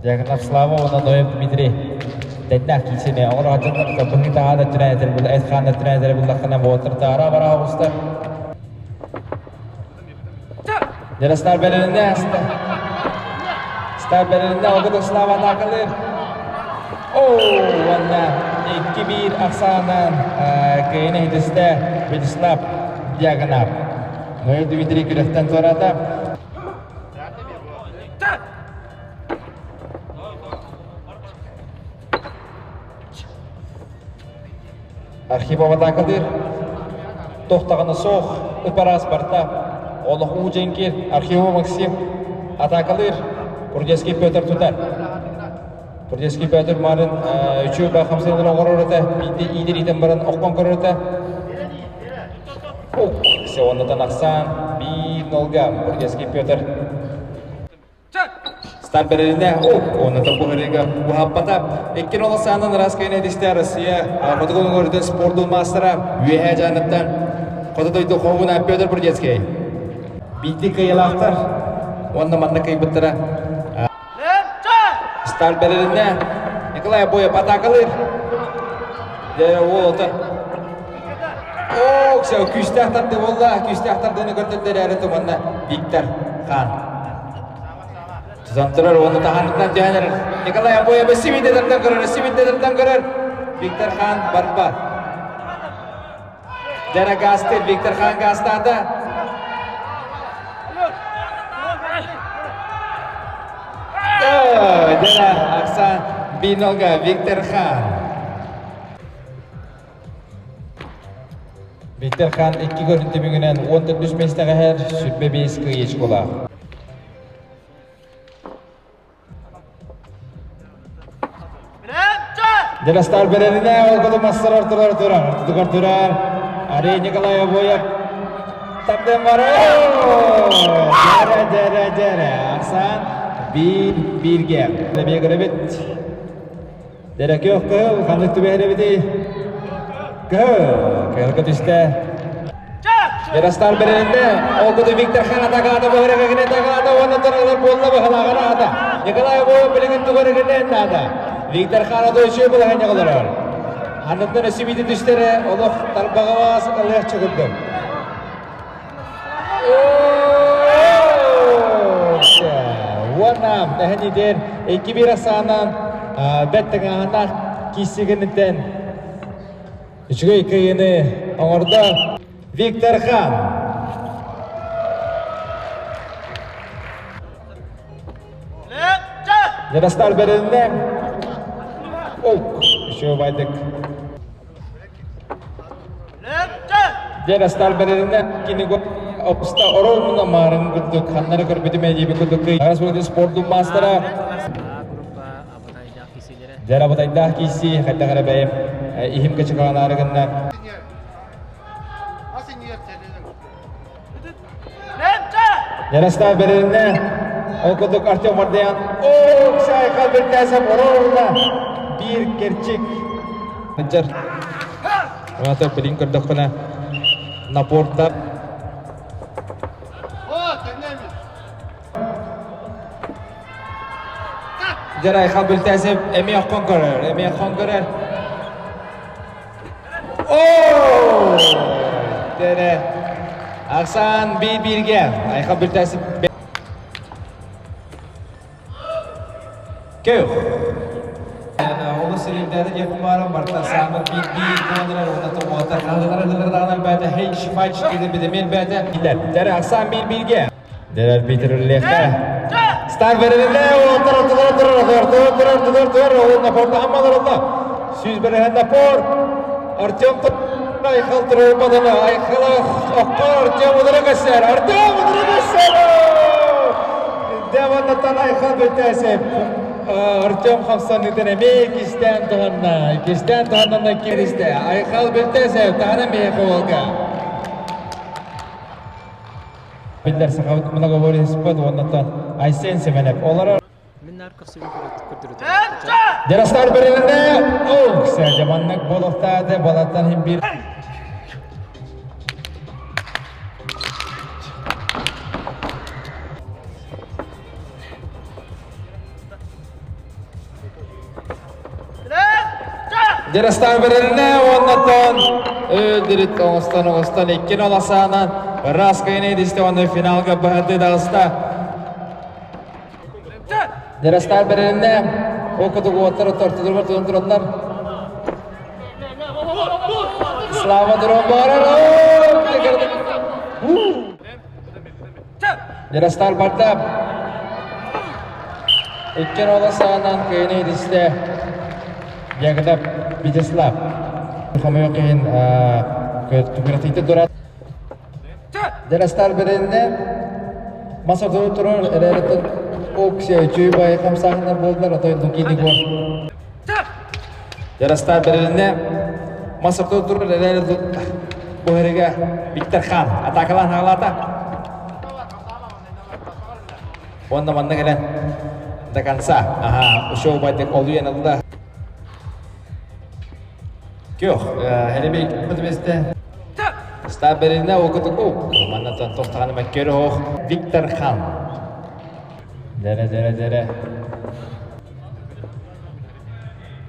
Дьяконов Слава уонна Ноев Дмитрий тэннээх киисини оҥоро сылдьаннар быһыы таһаа да өттүнэн этэр буолла, эт хаан да өттүнэн этэр буоллаххына буолтар таара бара оҕуста. Ярослав бэрилиннэ, Стар бэрилиннэ, Огудук Слава атаакалыыр. Оо, уонна 2-1 ахсаанынан кыайыны иһитистэ Вячеслав Дьяконов. Ноев Дмитрий күрэхтэн туораата. Архипов атаакалыыр. Тохтаҕына суох, ып-араас барта. Олох уу дьэҥкир Архипов Максим атаакалыыр. Курдецкий Петр тутар. Курдецкий Петр марын үчүгэй баа хамсыыларын оҥорор этэ. Биирдэ иитэр иитэн баран охтон көрөр этэ. Ук, оннутан ахсаан 1-0-га Курдецкий Петр Старт бэрилинэ, уонна тобуһарыга уһаппата. Иккин ол саанан ыраас кэйнэ дистэ Россия хотугу өҥөрүтэн спордун маастара Үөһээ Дьааныттан Хоту дойду хоһууна Петр Бурдецкий. Биирдии кыайыылаахтар уонна манна кыайбыттара Старт бэрилинэ Николай Обоев атаакалыыр. Дьэ, уол отон. Оо, күүстээх тарды буолла, күүстээх тардыыны көрдөрдө эрээри туманна Виктор Хан. Тутан турар уонна таһаарытынан түһэн эрэр. Николай Обоев сибииннэ тардан көрөр, сибииннэ тардан көрөр. Виктор Хан барбат. Дьара гаастыыр, Виктор Хан гаастаата. Дьара Оксан Бинолга Виктор Хан. Виктор Хан икки көрүн түмүгүнэн 14 миэстэҕэ иһэр, 25 кыайыычкалаах. Деластар бэрэринэ олгоду массарар турар турар, ортотугар турар. Арей Николай Обоев тардын бары. Дәрә, дәрә, дәрә. Ахсан биир бииргэ. Эмиэ көрөбүт. Дәрә күөх кыһыл, ханнык түбэһэр эбитий? Кыһыл, кыһылга түстэ. Яростар бэрилиннэ, ол куту Виктор Хан атакаата быһырыгыгын атакаата уонна туралар буолла быһылааҕын аата. Николай Обоев билигин тугар наада. Виктор Хан ото үчүгэй балаһыанньа олорор. Анныттан өссө биити түстэрэ олох тарбаҕа ылыах чугурдум. Уонна эһэнидер 2-1 ахсаанан бэт тыҥааһыннаах кииссигиниттэн Үчүгэй кыайыыны оҥордо Виктор Хан. Яростар бэрилиннэ. Ок, еще байдык. Яростар бэрилиннэ. Кини опста оромуна марын курдук ханнары көрбүтүм эдиби курдук кый. Спортун мастера. Дьэ, абытайдаах киирсии, хайдах эрэ бэйэм иһим кычыкаланаары гынна. Ярослав бэрилиннэ. Ол курдук Артем Мардаян оо, Сайха Бертасов оруолуна биир кэрчик. Дьэр. Оната билин көрдөхпүнэ напорда Дьэр Айхал Бүлтээсэп эмиэ хон көрөр, эмиэ хон көрөр. Оо! Дэрэ. Ахсаан биир-бииргэ. Айхал Бүлтээсэп Көх. Олус сирийдээтэ диэн кумаарым барта саамыр биир-биир буолан уонна тоҕуота хаһыылара хылырдаҕынан бээтэ хейч фач киирбитэ бээтэ. Дэрэ ахсаан биир-бииргэ. Дэрэр Питерлехе. Стар берилинне отыр отыр отыр отыр отыр отыр отыр ол напорда хаммалар олла. Сүз берehen напор. Артем Айхал турбадана Айхал окко Артем удара көсөр. Артем удара көсөр. Деваннатан Айхал бөтәсеп. Артем хамсанытын эме кистен туһанна. Кистен туһанна киристе. Айхал бөтәсеп тахана мехе волга. Биллэр сахабыт многоборьеспыт уоннаттан Айсен Семенов олорор. Мин наар көрсүбүн көрдөрүтэ. Яростар берилинне оу жаманнык болуктаады балаттан хим бир. Дьарастаах бэрилинэ уоннаттан өлдүрүт оҥостон оҥостон иккин оласаанан ыраас кыйыны дисте уонна финалга быһарды таҕыста. Дьарастаах бэрилинэ ол кутук уоттар тортудургар тутан тураллар. Слава Дрон барар! Яростар барда. Иккен ола саанан кыйыны идисте. Ягодап Вячеслав. Хомойуох иһин күрэтиитэ турар. Яростар беренне мас ортону турар эрээритин оксия үчүй бай хамсааһыннар буолдулар отой Лукини гор. Яростар беренне мас ортону турар эрээри бу эриге Виктор Хан атакалаан хаалаата. Уонна манна кэлэн до конца. Ага, ушел байтык олуйан ылла. Көх, хелебей бітместе. Стаберіне окутуку. Маннатан тоқтағаны мәккері оқ Виктор Хан. Дере, дере, дере.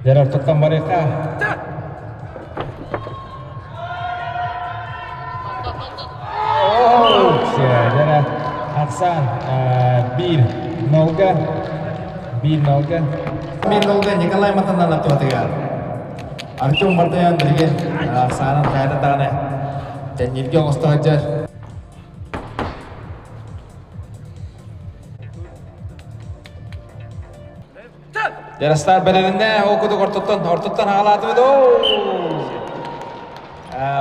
Дере ортоттан барықа. Дере Арсан 1 нолга 1 нолга 1 нолга Николай Матананов туатыгар. Артем Мартаян билген Арсанын хайда даҕаны тэнниргэ оҥосто сылдьар. Яростар бэлэринэ ол кудук ортоттон ортоттон аҕалаатыбыт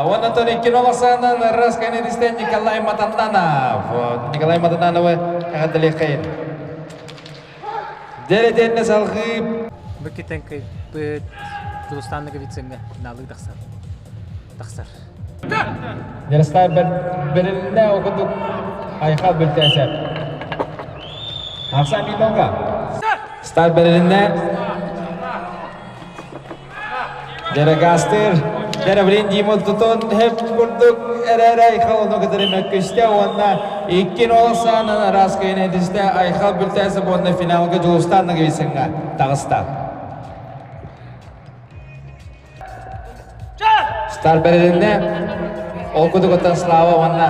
Уонна икки нолосаанан раз кэнэдистэн Николай Матанданов. Николай Матандановы эҕэрдэлиэххэйин. Дьэрэтиэннэ салҕыы Бүккитен кыйбыт Тулустанныгы вицеҥҥэ налыы тахсар. Тахсар. Ярослав бэрилинэ ол курдук Айхал бүлтээсэ. Арсан Милонга. Стар бэрилинэ Дерегастыр Дереврин Димон тутун хеп курдук эрэр Айхал ону кытары мөккүстэ уонна иккин ол саанан араас кыйын Айхал бүлтээсэ уонна финалга Дьулустан Нагависыҥҥа таҕыста. Стар бэрилиннэ. Ол кудугуттан Слава уонна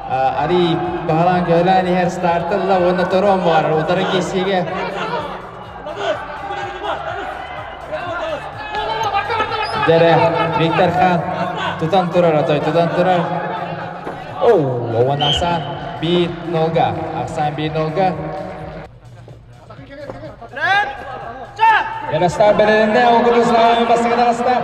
Ари баһалаан көөлөөн иһэр стартылла уонна торон бар утары киисиигэ Дэрэ Виктор Хан тутан турар отой тутан турар. Оу, уонна Асан 1-0-га. Асан 1-0-га. Ярослав бэлэринэ ол Слава бастакы таҕыста.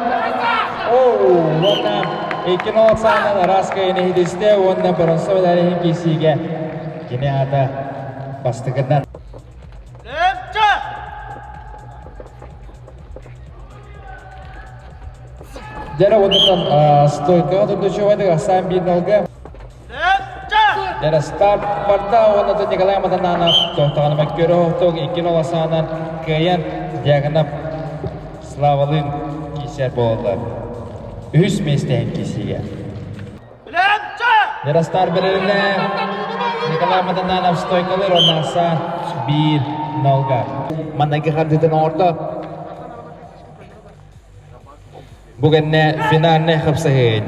Оу, уонна икки нол саанан араас кыайыны иһитистэ уонна боронсо медалиһин киирсиигэ кини аата бастакынан. Дьэрэ уоннаттан стойкаҕа турдучу Асан биир нолга Ярослав барда уонна Николай Матананов тохтоҕуна мөккүөрү оһохтук икки нол асаанан кыайан Дьяконов Славалыын киирсэр буолаллар. Үһүс миэстэһин киирсиигэ. Ярослав бэрилинэ Николай Матананов стойкалыыр уонна аса биир нолга. Маннайгы хардыытын оҥордо. Бу кэннэ финальнай хапсаһыы.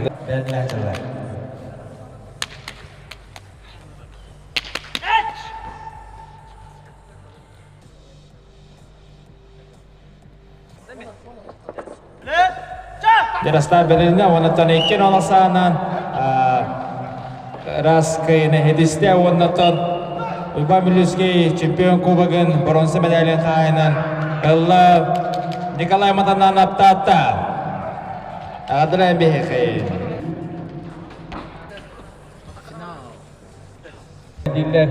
Ярослав Белинэ уоннаттан икки нолосаанан раз кыйыны хедисте уоннаттан Уйбан Бүлүүскэй чемпион кубогын бронза медалин хаайынан ылла Николай Матананов Таатта. Адрай биһиэхэй. Дииллэр.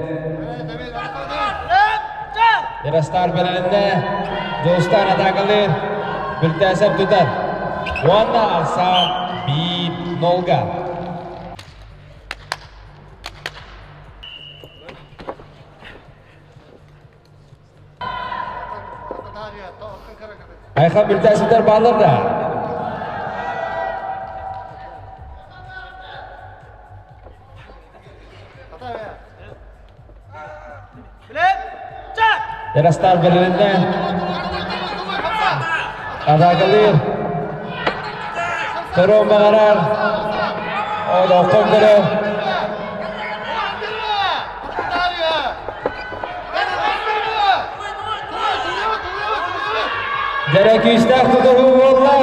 Яростар бэлэринэ Дьулустаан атаакалыыр Бүлтээсэп тутар. Уонна ахсаан биир нолга. Айхан Бүлтээсэптэр бааллар да? Яростар бэлэринэ атаакалыыр. Көрүөн баҕарар. Олохтон көрөр. Дьэрэ күүстээх тутуһуу буолла.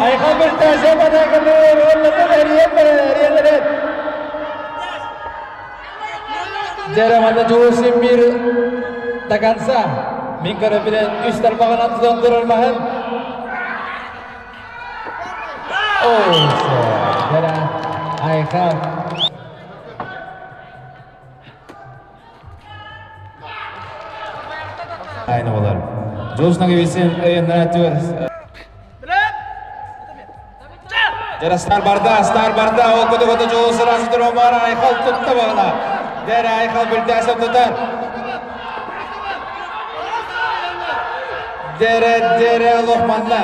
Айхан Быртаасыап атаакалыыр уонна эрийэн барар, эрийэн эрэр. Дьэрэ манна Дьулус бир до конца. Мин көрөбүнэн үс тарбаҕынан тутан турар маһын. Дьэрэ Айхан Айна болар. Дьулус Ноговицын ыйыннаатыгар Дьэрэ стар барда, стар барда, ол көтө көтө Дьулус ыраас Ромар Айхал тутта бағына. Дьэрэ Айхал бүлтээсеп тутар. Дьэрэ, дьэрэ лохманна.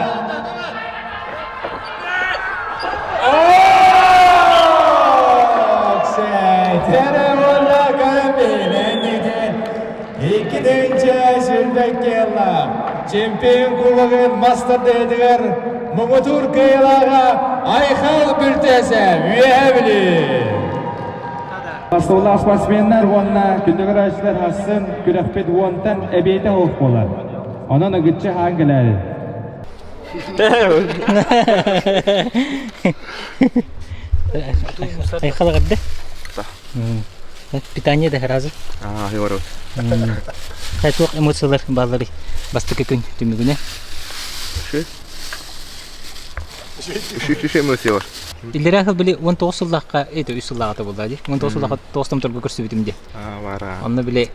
Чемпион кубогын мастер-дээтигэр муҥутуур кыайыылааҕа Айхал Бүлтээсэ Үөһээ Бүлүү. Бастыылаах спортсменнар уонна күндү көрөөччүлэр хассын күрэхпит уонтан эбиэтэ суох буолар. Онон ыгыччы хаан кэлээри. Айхал эҕэрдэ. Питание да сразу. Аа, говорю. Туох эмоциялар баалларый бастакы күн түмүгүнэ? Үш эмоциялар. Иллэрээ сыл били 19 сыллаахха, это үс сыллааҕыта буолла дии. 19 сыллаахха тоҕус томторго көрсүбүтүм дии. Аа, бара. Онно били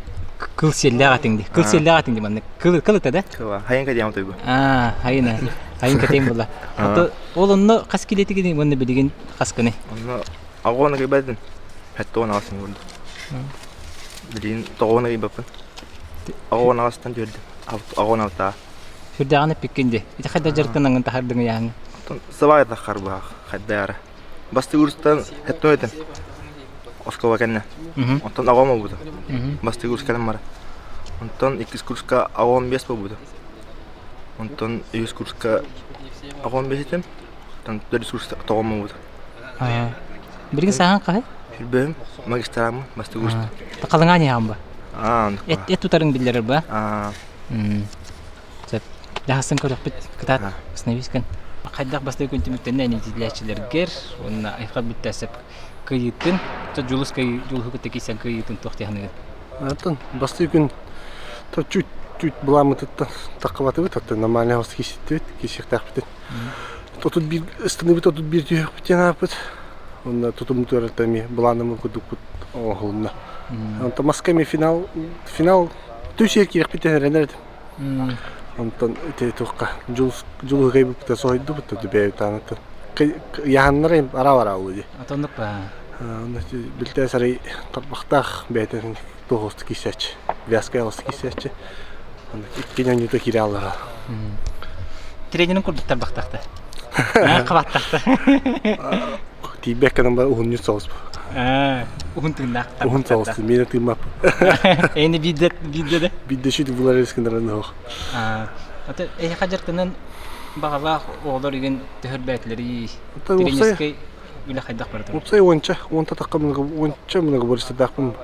кыл сиэллээх этиҥ дии. Кыл сиэллээх этиҥ дии маннык. Кыл кыл ыта да? Кыла. Хайын кэтиэм тойбу. Аа, хайын хайын кэтиэм буолла. Ото ол онно хас килиэтигин уонна билигин хаскыны? Онно аҕуон ыйбатын. Хэттуон аҕасын курдук. Билигин тоҕуон ыйбаппын. Аҕуон аҕастан түөрдүм. Аҕуон алтаа. Сүрдээҕин эппиккин дии. Ити хайда дьарыктанаҥын таһардыҥ ыйааҥы? Сыбаай таххар баах хайдара. Бастыы курстан хэттуон этим. Оскуола кэннэ. Онтон аҕам буолбута. Бастакы курс кэлэн баран. Онтон иккис курска аҕам биэс буолбута. Онтон үһүс курска аҕам биэс этим. Онтон төрдүс курска тоҕом буолбута. Билигин сааһын хаһый? Сүрбэһим, магистраммын, бастакы курс. Халыҥаан иһэҕин ба? Аа, Эт, эт тутарыҥ биллэрэр ба? Аа. Сөп. Дьаһасын көрөхпүт кытаат остановись-кын. Хайдах бастакы күн түмүктэннэ итиллээччилэргэр уонна айхал бүттэ сөп кыйыытын, Дьулус Дьулуһу кытта киирсэн кыйыытын туох дии саныыгын? Атын бастакы күн то чуть чуть былааммытыттан таххыбатыбыт, оттон нормальный хос киирситтибит, киирсиэхтээхпитин. Отут биир ыстаныбыт отут биир түһүөхпүт диэн ааппыт. Онно тутуммутугар эмиэ былааныммыт курдукпут оҥоһулунна. Онтон Москва эмиэ финал финал түс киирэхпит диэн эрэнэр этим. Онтон ити туохха Дьулус Дьулуһу кыайбыппыта соһуйдубут да бэйэбит даҕаны Яһаннара араа-араа дии. Отоннук ба. Онно билтээ сарай тарбахтаах бэйэтин туох оҕустук киирсээччи. Вязкай оҕустук киирсээччи. Онно икки ньонньута киирэ аллара. Тренерин курдук тарбахтаахта. Хабаттахта. Тиийбэккэ гынан уһунньут соҕус. Уһун тыыннаах. Уһун соҕус. Миэнэ тыыммап. Эйни биирдэ биирдэ да? Биирдэ шүт булар рискиннарын оһох. Аты эһиэхэ дьарыктанан баҕалаах оҕолор игин төһөрбөөтүлэрий? Тренерскэй үлэ хайдах барытын? Уопсай уонча, уонта тахха уонча многоборецтаахпын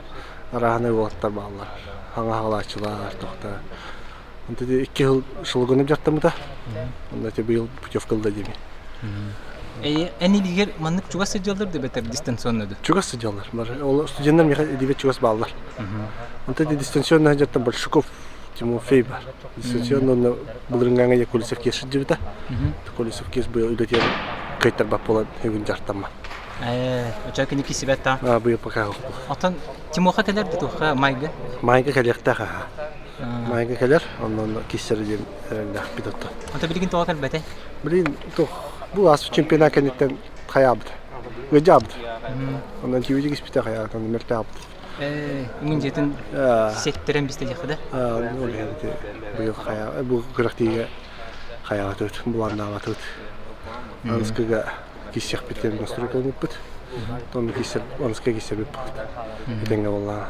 арааһынай уолаттар бааллар. Хаҥа хаалааччылар, тохта. Онто икки сыл шылгынып дьарыктаммыта. Онно ити быйыл путевка ылла диэми. Эн илиигэр маннык чугас сылдьаллар да бэтэр дистанционно да? Чугас сылдьаллар. Ол студеннар миэхэ илиибэр чугас бааллар. Онто ити дистанционно сылдьартан Большаков Тимофей бар. Дистанционно онно былырыҥҥа Колесов киэс сылдьыбыта. Колесов киэс быйыл үлэтигэр кыайтарбат буолан бүгүн дьарыктаммат. Очо кини кисибэт та. Быйыл пока Оттон Тимоха кэлэр да туохха майга? Майга кэлиэхтээх аха. Майга кэлэр, онно киссэр диэн эрэллээхпит оттон. Ото билигин тоҕо кэлбэтэй? Билигин туох бу ааспыт чемпионат кэнниттэн хайаабыт. Ыдьаабыт. Онон тиибитик испитэ хайаабыт, онно мөлтөөбүт. Үҥүн дьиэтин сеттэрэн бистэ диэххэ да? Ол иһин ити быйыл хайа бу күрэхтиигэ хайаабатыбыт, былааннаабатыбыт. Аныскыга киссиэхпит диэн настройкаламмыппыт. Онно киссэр, аныска киссэрбит этэҥҥэ буоллаҕа.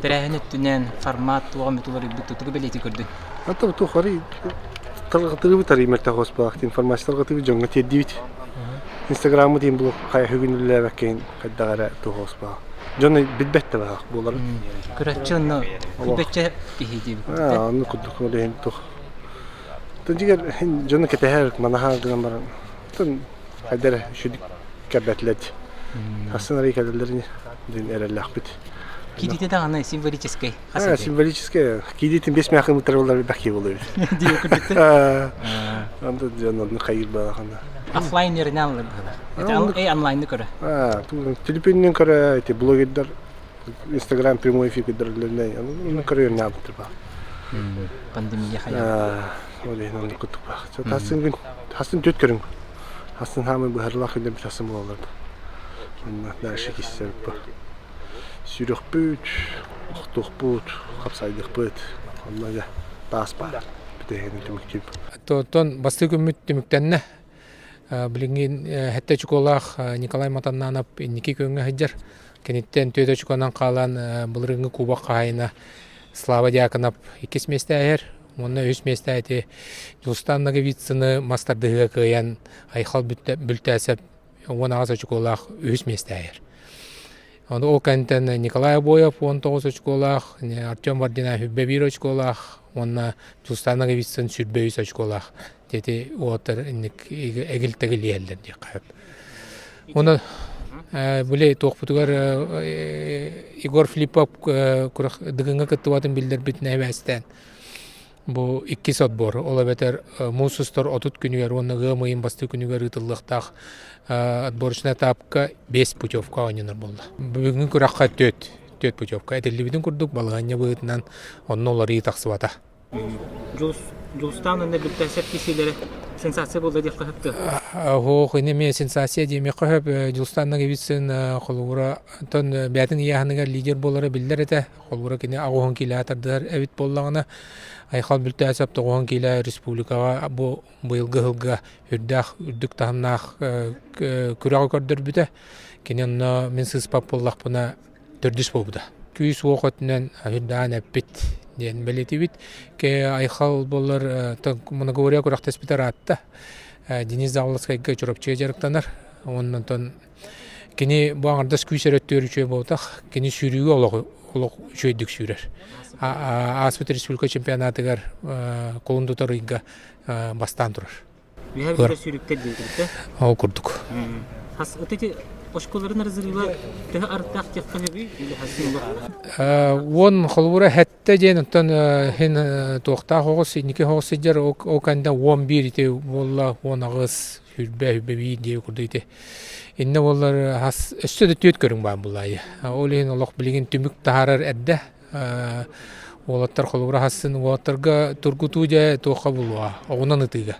Тэрээһин өттүнэн формат туоҕа эмит уларыйбыт тутугу бэлиэтии көрдүн? Ата туох арый тарҕатыыбыт арый мөлтөх хоспалаах информация тарҕатыыбыт дьоҥҥо тиэрдибит. Инстаграммыт иин блог хайа бүгүн үлэлээбэккин хайдах эрэ туох баа. Дьон билбэт да баах буолар. Көрөччү онно билбэччэ киһи диэбит. Аа, онно курдук ол иһин туох. Тон дьигэр дьону кэтэһэр манаһа гынан баран тон хайда эрэ үчүгдүк кэлбэтилэр. Хассын арый кэлэллэр диэн эрэллээхпит. Киирдите даҕаны символическай. Аа, символическай. Киирдитин бес мяхы мытарылар бэхи болор. Диye курдук. Анда дьон онну хайыр баахана. Офлайн yerine алыныр быһыылаах. Эй онлайнны көрө. Аа, телефонунан көрө, эти блогердар Инстаграм прямой эфир көрдөрөллөрүнэ, ону көрөр наабыттыр баа. Пандемия хайа. Аа, ол иһин оннук курдук баа. Хасын күн, хасын түт көрүҥ. Хасын хаамы быһарылаах күннэр бит хасын буолалар. Онно дальше киссер бу. Сүрөхпүт, охтуохпут, хапсайдыхпыт. Онно дьэ таас баар. Бүтэһигин түмүктүүр. Оттон бастакы күммүт түмүктэннэ. Билиҥҥи сэттэ очукуолаах Николай Матаннанов инники күөҥҥэ сылдьар. Киниттэн түөрт очукуонан хаалан былырыыҥҥы кубок хаһаайына Слава Дьяконов иккис миэстэ иһэр. Уонна үс миэстэ ити Дьулустаан Ноговицыны мас тардыһыыга кыайан Айхал Бүлтээсэп 18 очукуолаах үһүс миэстэ иһэр. Ону ол кэнниттэн Николай Обоев 19 очколаах, Артем Вардинаев 21 очколаах уонна Дьулустаан Ноговицын 23 очколаах. Дети уолаттар инник эгил-тэгил иһэллэр диэххэ сөп. Уонна били туохпутугар Егор Филиппов Дыгыҥҥа кыттыбатын биллэрбит нэһибээстээн Бу иккис отбор, ол эбэтэр муус устар 30 күнүгэр уонна ыам ыйын бастакы күнүгэр ыытыллыахтаах отборочнай этапка 5 путевка оонньонор буолла. Бүгүҥҥү күрэххэ 4, 4 путевка этиллибитин курдук балаһыанньа быһыытынан онно уларыйыы тахсыбата. Дьулустаан онно бүттээсэп кисиилэрэ сенсация буолла диэххэ сөп дуо? Оһох, ини эмиэ сенсация диэмиэххэ сөп. Дьулустаан Ноговицын холобура онтон бэйэтин ыйааһыныгар лидер буолара биллэр этэ. Холобура кини аҕыһын киилэҕэ тардыһар эбит буоллаҕына, Айхал Бүлтээсэп тоҕуһун киилэ республикаҕа бу быйылгы сылга үрдээх үрдүк таһымнаах күрэҕи көрдөрбүтэ. Кини онно мин сыыспат буоллахпына төрдүс буолбута. Күүс уох өттүнэн үрдээн эппит диэн бэлиэтиибит. Айхал буоллар многоборье күрэхтэспитэ ыраатта. Денис Зауловскайга Чурапчыга дьарыктанар. Оннотон Кини бу аҥардас күүс эрэ өттүгэр үчүгэй буолбатах, кини сүүрүүгэ олох олох үчүгэйдик сүүрэр. Ааспыт республика чемпионатыгар кулун тутар ыйга бастаан турар. Үһэ бүтэр сүүрүктэр диэбитэ. Ол курдук. Хас эти очколарын разрыва төһө арыттаах диэххэ сөбүй или хас Уон холобура хэттэ диэн оттон хин туохтаах оҕус инники оҕус сылдьар ол кэннэ 11 ити буолла 18 сүүрбэ сүүрбэ биир диэби курдук ити Иннэ буоллар хас өссө да түөрт көрүҥ баар буолаайы. Ол иһин олох билигин түмүк таһаарар эрдэ. Уолаттар холобура хассын уолаттарга тургутуу дьэ туохха булуоҕа оҕунан ытыыга.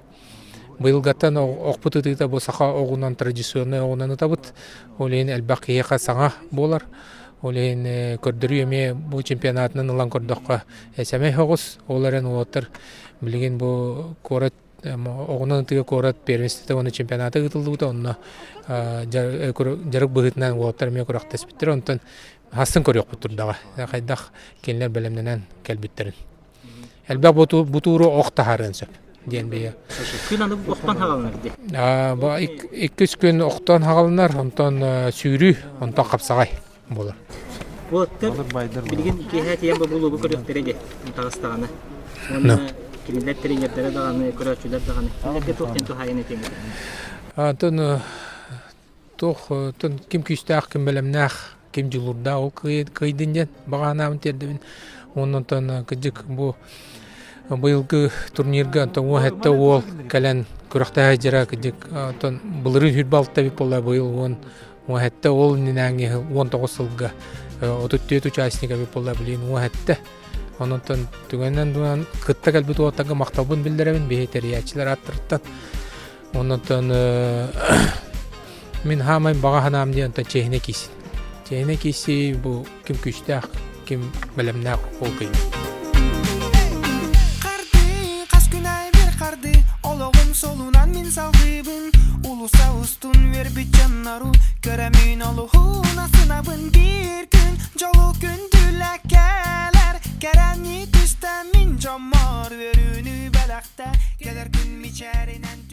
Быйылгаттан охпут ытыыта бу саха оҕунан традиционнай оҕунан ытабыт. Ол иһин элбэх киһиэхэ саҥа буолар. Ол иһин көрдөрүү эмиэ бу чемпионатынан ылан көрдөххө сэмэй соҕус. Ол эрэн уолаттар билигин бу куорат Оҕунан ытыыга куорат первенствота уонна чемпионата ыытыллыбыта. Онно дьарык быһыытынан уолаттар эмиэ күрэхтэспиттэр. Онтон хасын көрүөхпүт турдаҕа. Хайдах кинилэр бэлэмнэнэн кэлбиттэрин. Элбэх бутууру ох таһаарыан сөп диэн бэйэ. Күн аны охтон хаҕаланар дии. Иккис күн охтон хаҕаланар, онтон сүүрүү, онтон хапсаҕай буолар. Уолаттар билигин киэһэ тиийэн бобулуугу көрүөхтэрэ дии таҕыстаҕына. Уонна кинилэр тренердэрэ даҕаны, көрөөччүлэр даҕаны. Кинилэргэ туох диэн туһаайан этиэҥ этэй? Антон туох ким күүстээх, ким бэлэмнээх, ким дьулуурдаах ол кыайдын диэн баҕа санаабын тиэрдэбин. Уонна онтон кырдьык бу быйылгы турнирга онтон 17 уол кэлэн күрэхтэһэ сылдьара кырдьык онтон былырыын 26 эбит буолла быйыл 10 17 ол иннинээҥи 19 сылга 34 участник эбит буолла билигин 17 Онон түгэнинэн дуунан кытта кэлбит уолаттарга махталбын биллэрэбин биһи тэрийээччилэр ааттарыттан. Оннотон мин хаамай баҕа санаам диэн онтон чиэһинэ киисин. Чиэһинэ киисии бу ким күүстээх, ким бэлэмнээх ол кыйын. Хас күн айбыр харды олоҕум солунан мин салгыыбын Улуса устун үөрбүт дьоннору көрөмүн олуһун асынабын биир күн дьолу күндүлэ кэлэр кэрэни түстэ мин дьоммор үөрүүнү бэлэхтэ кэлэр күн мичээринэн.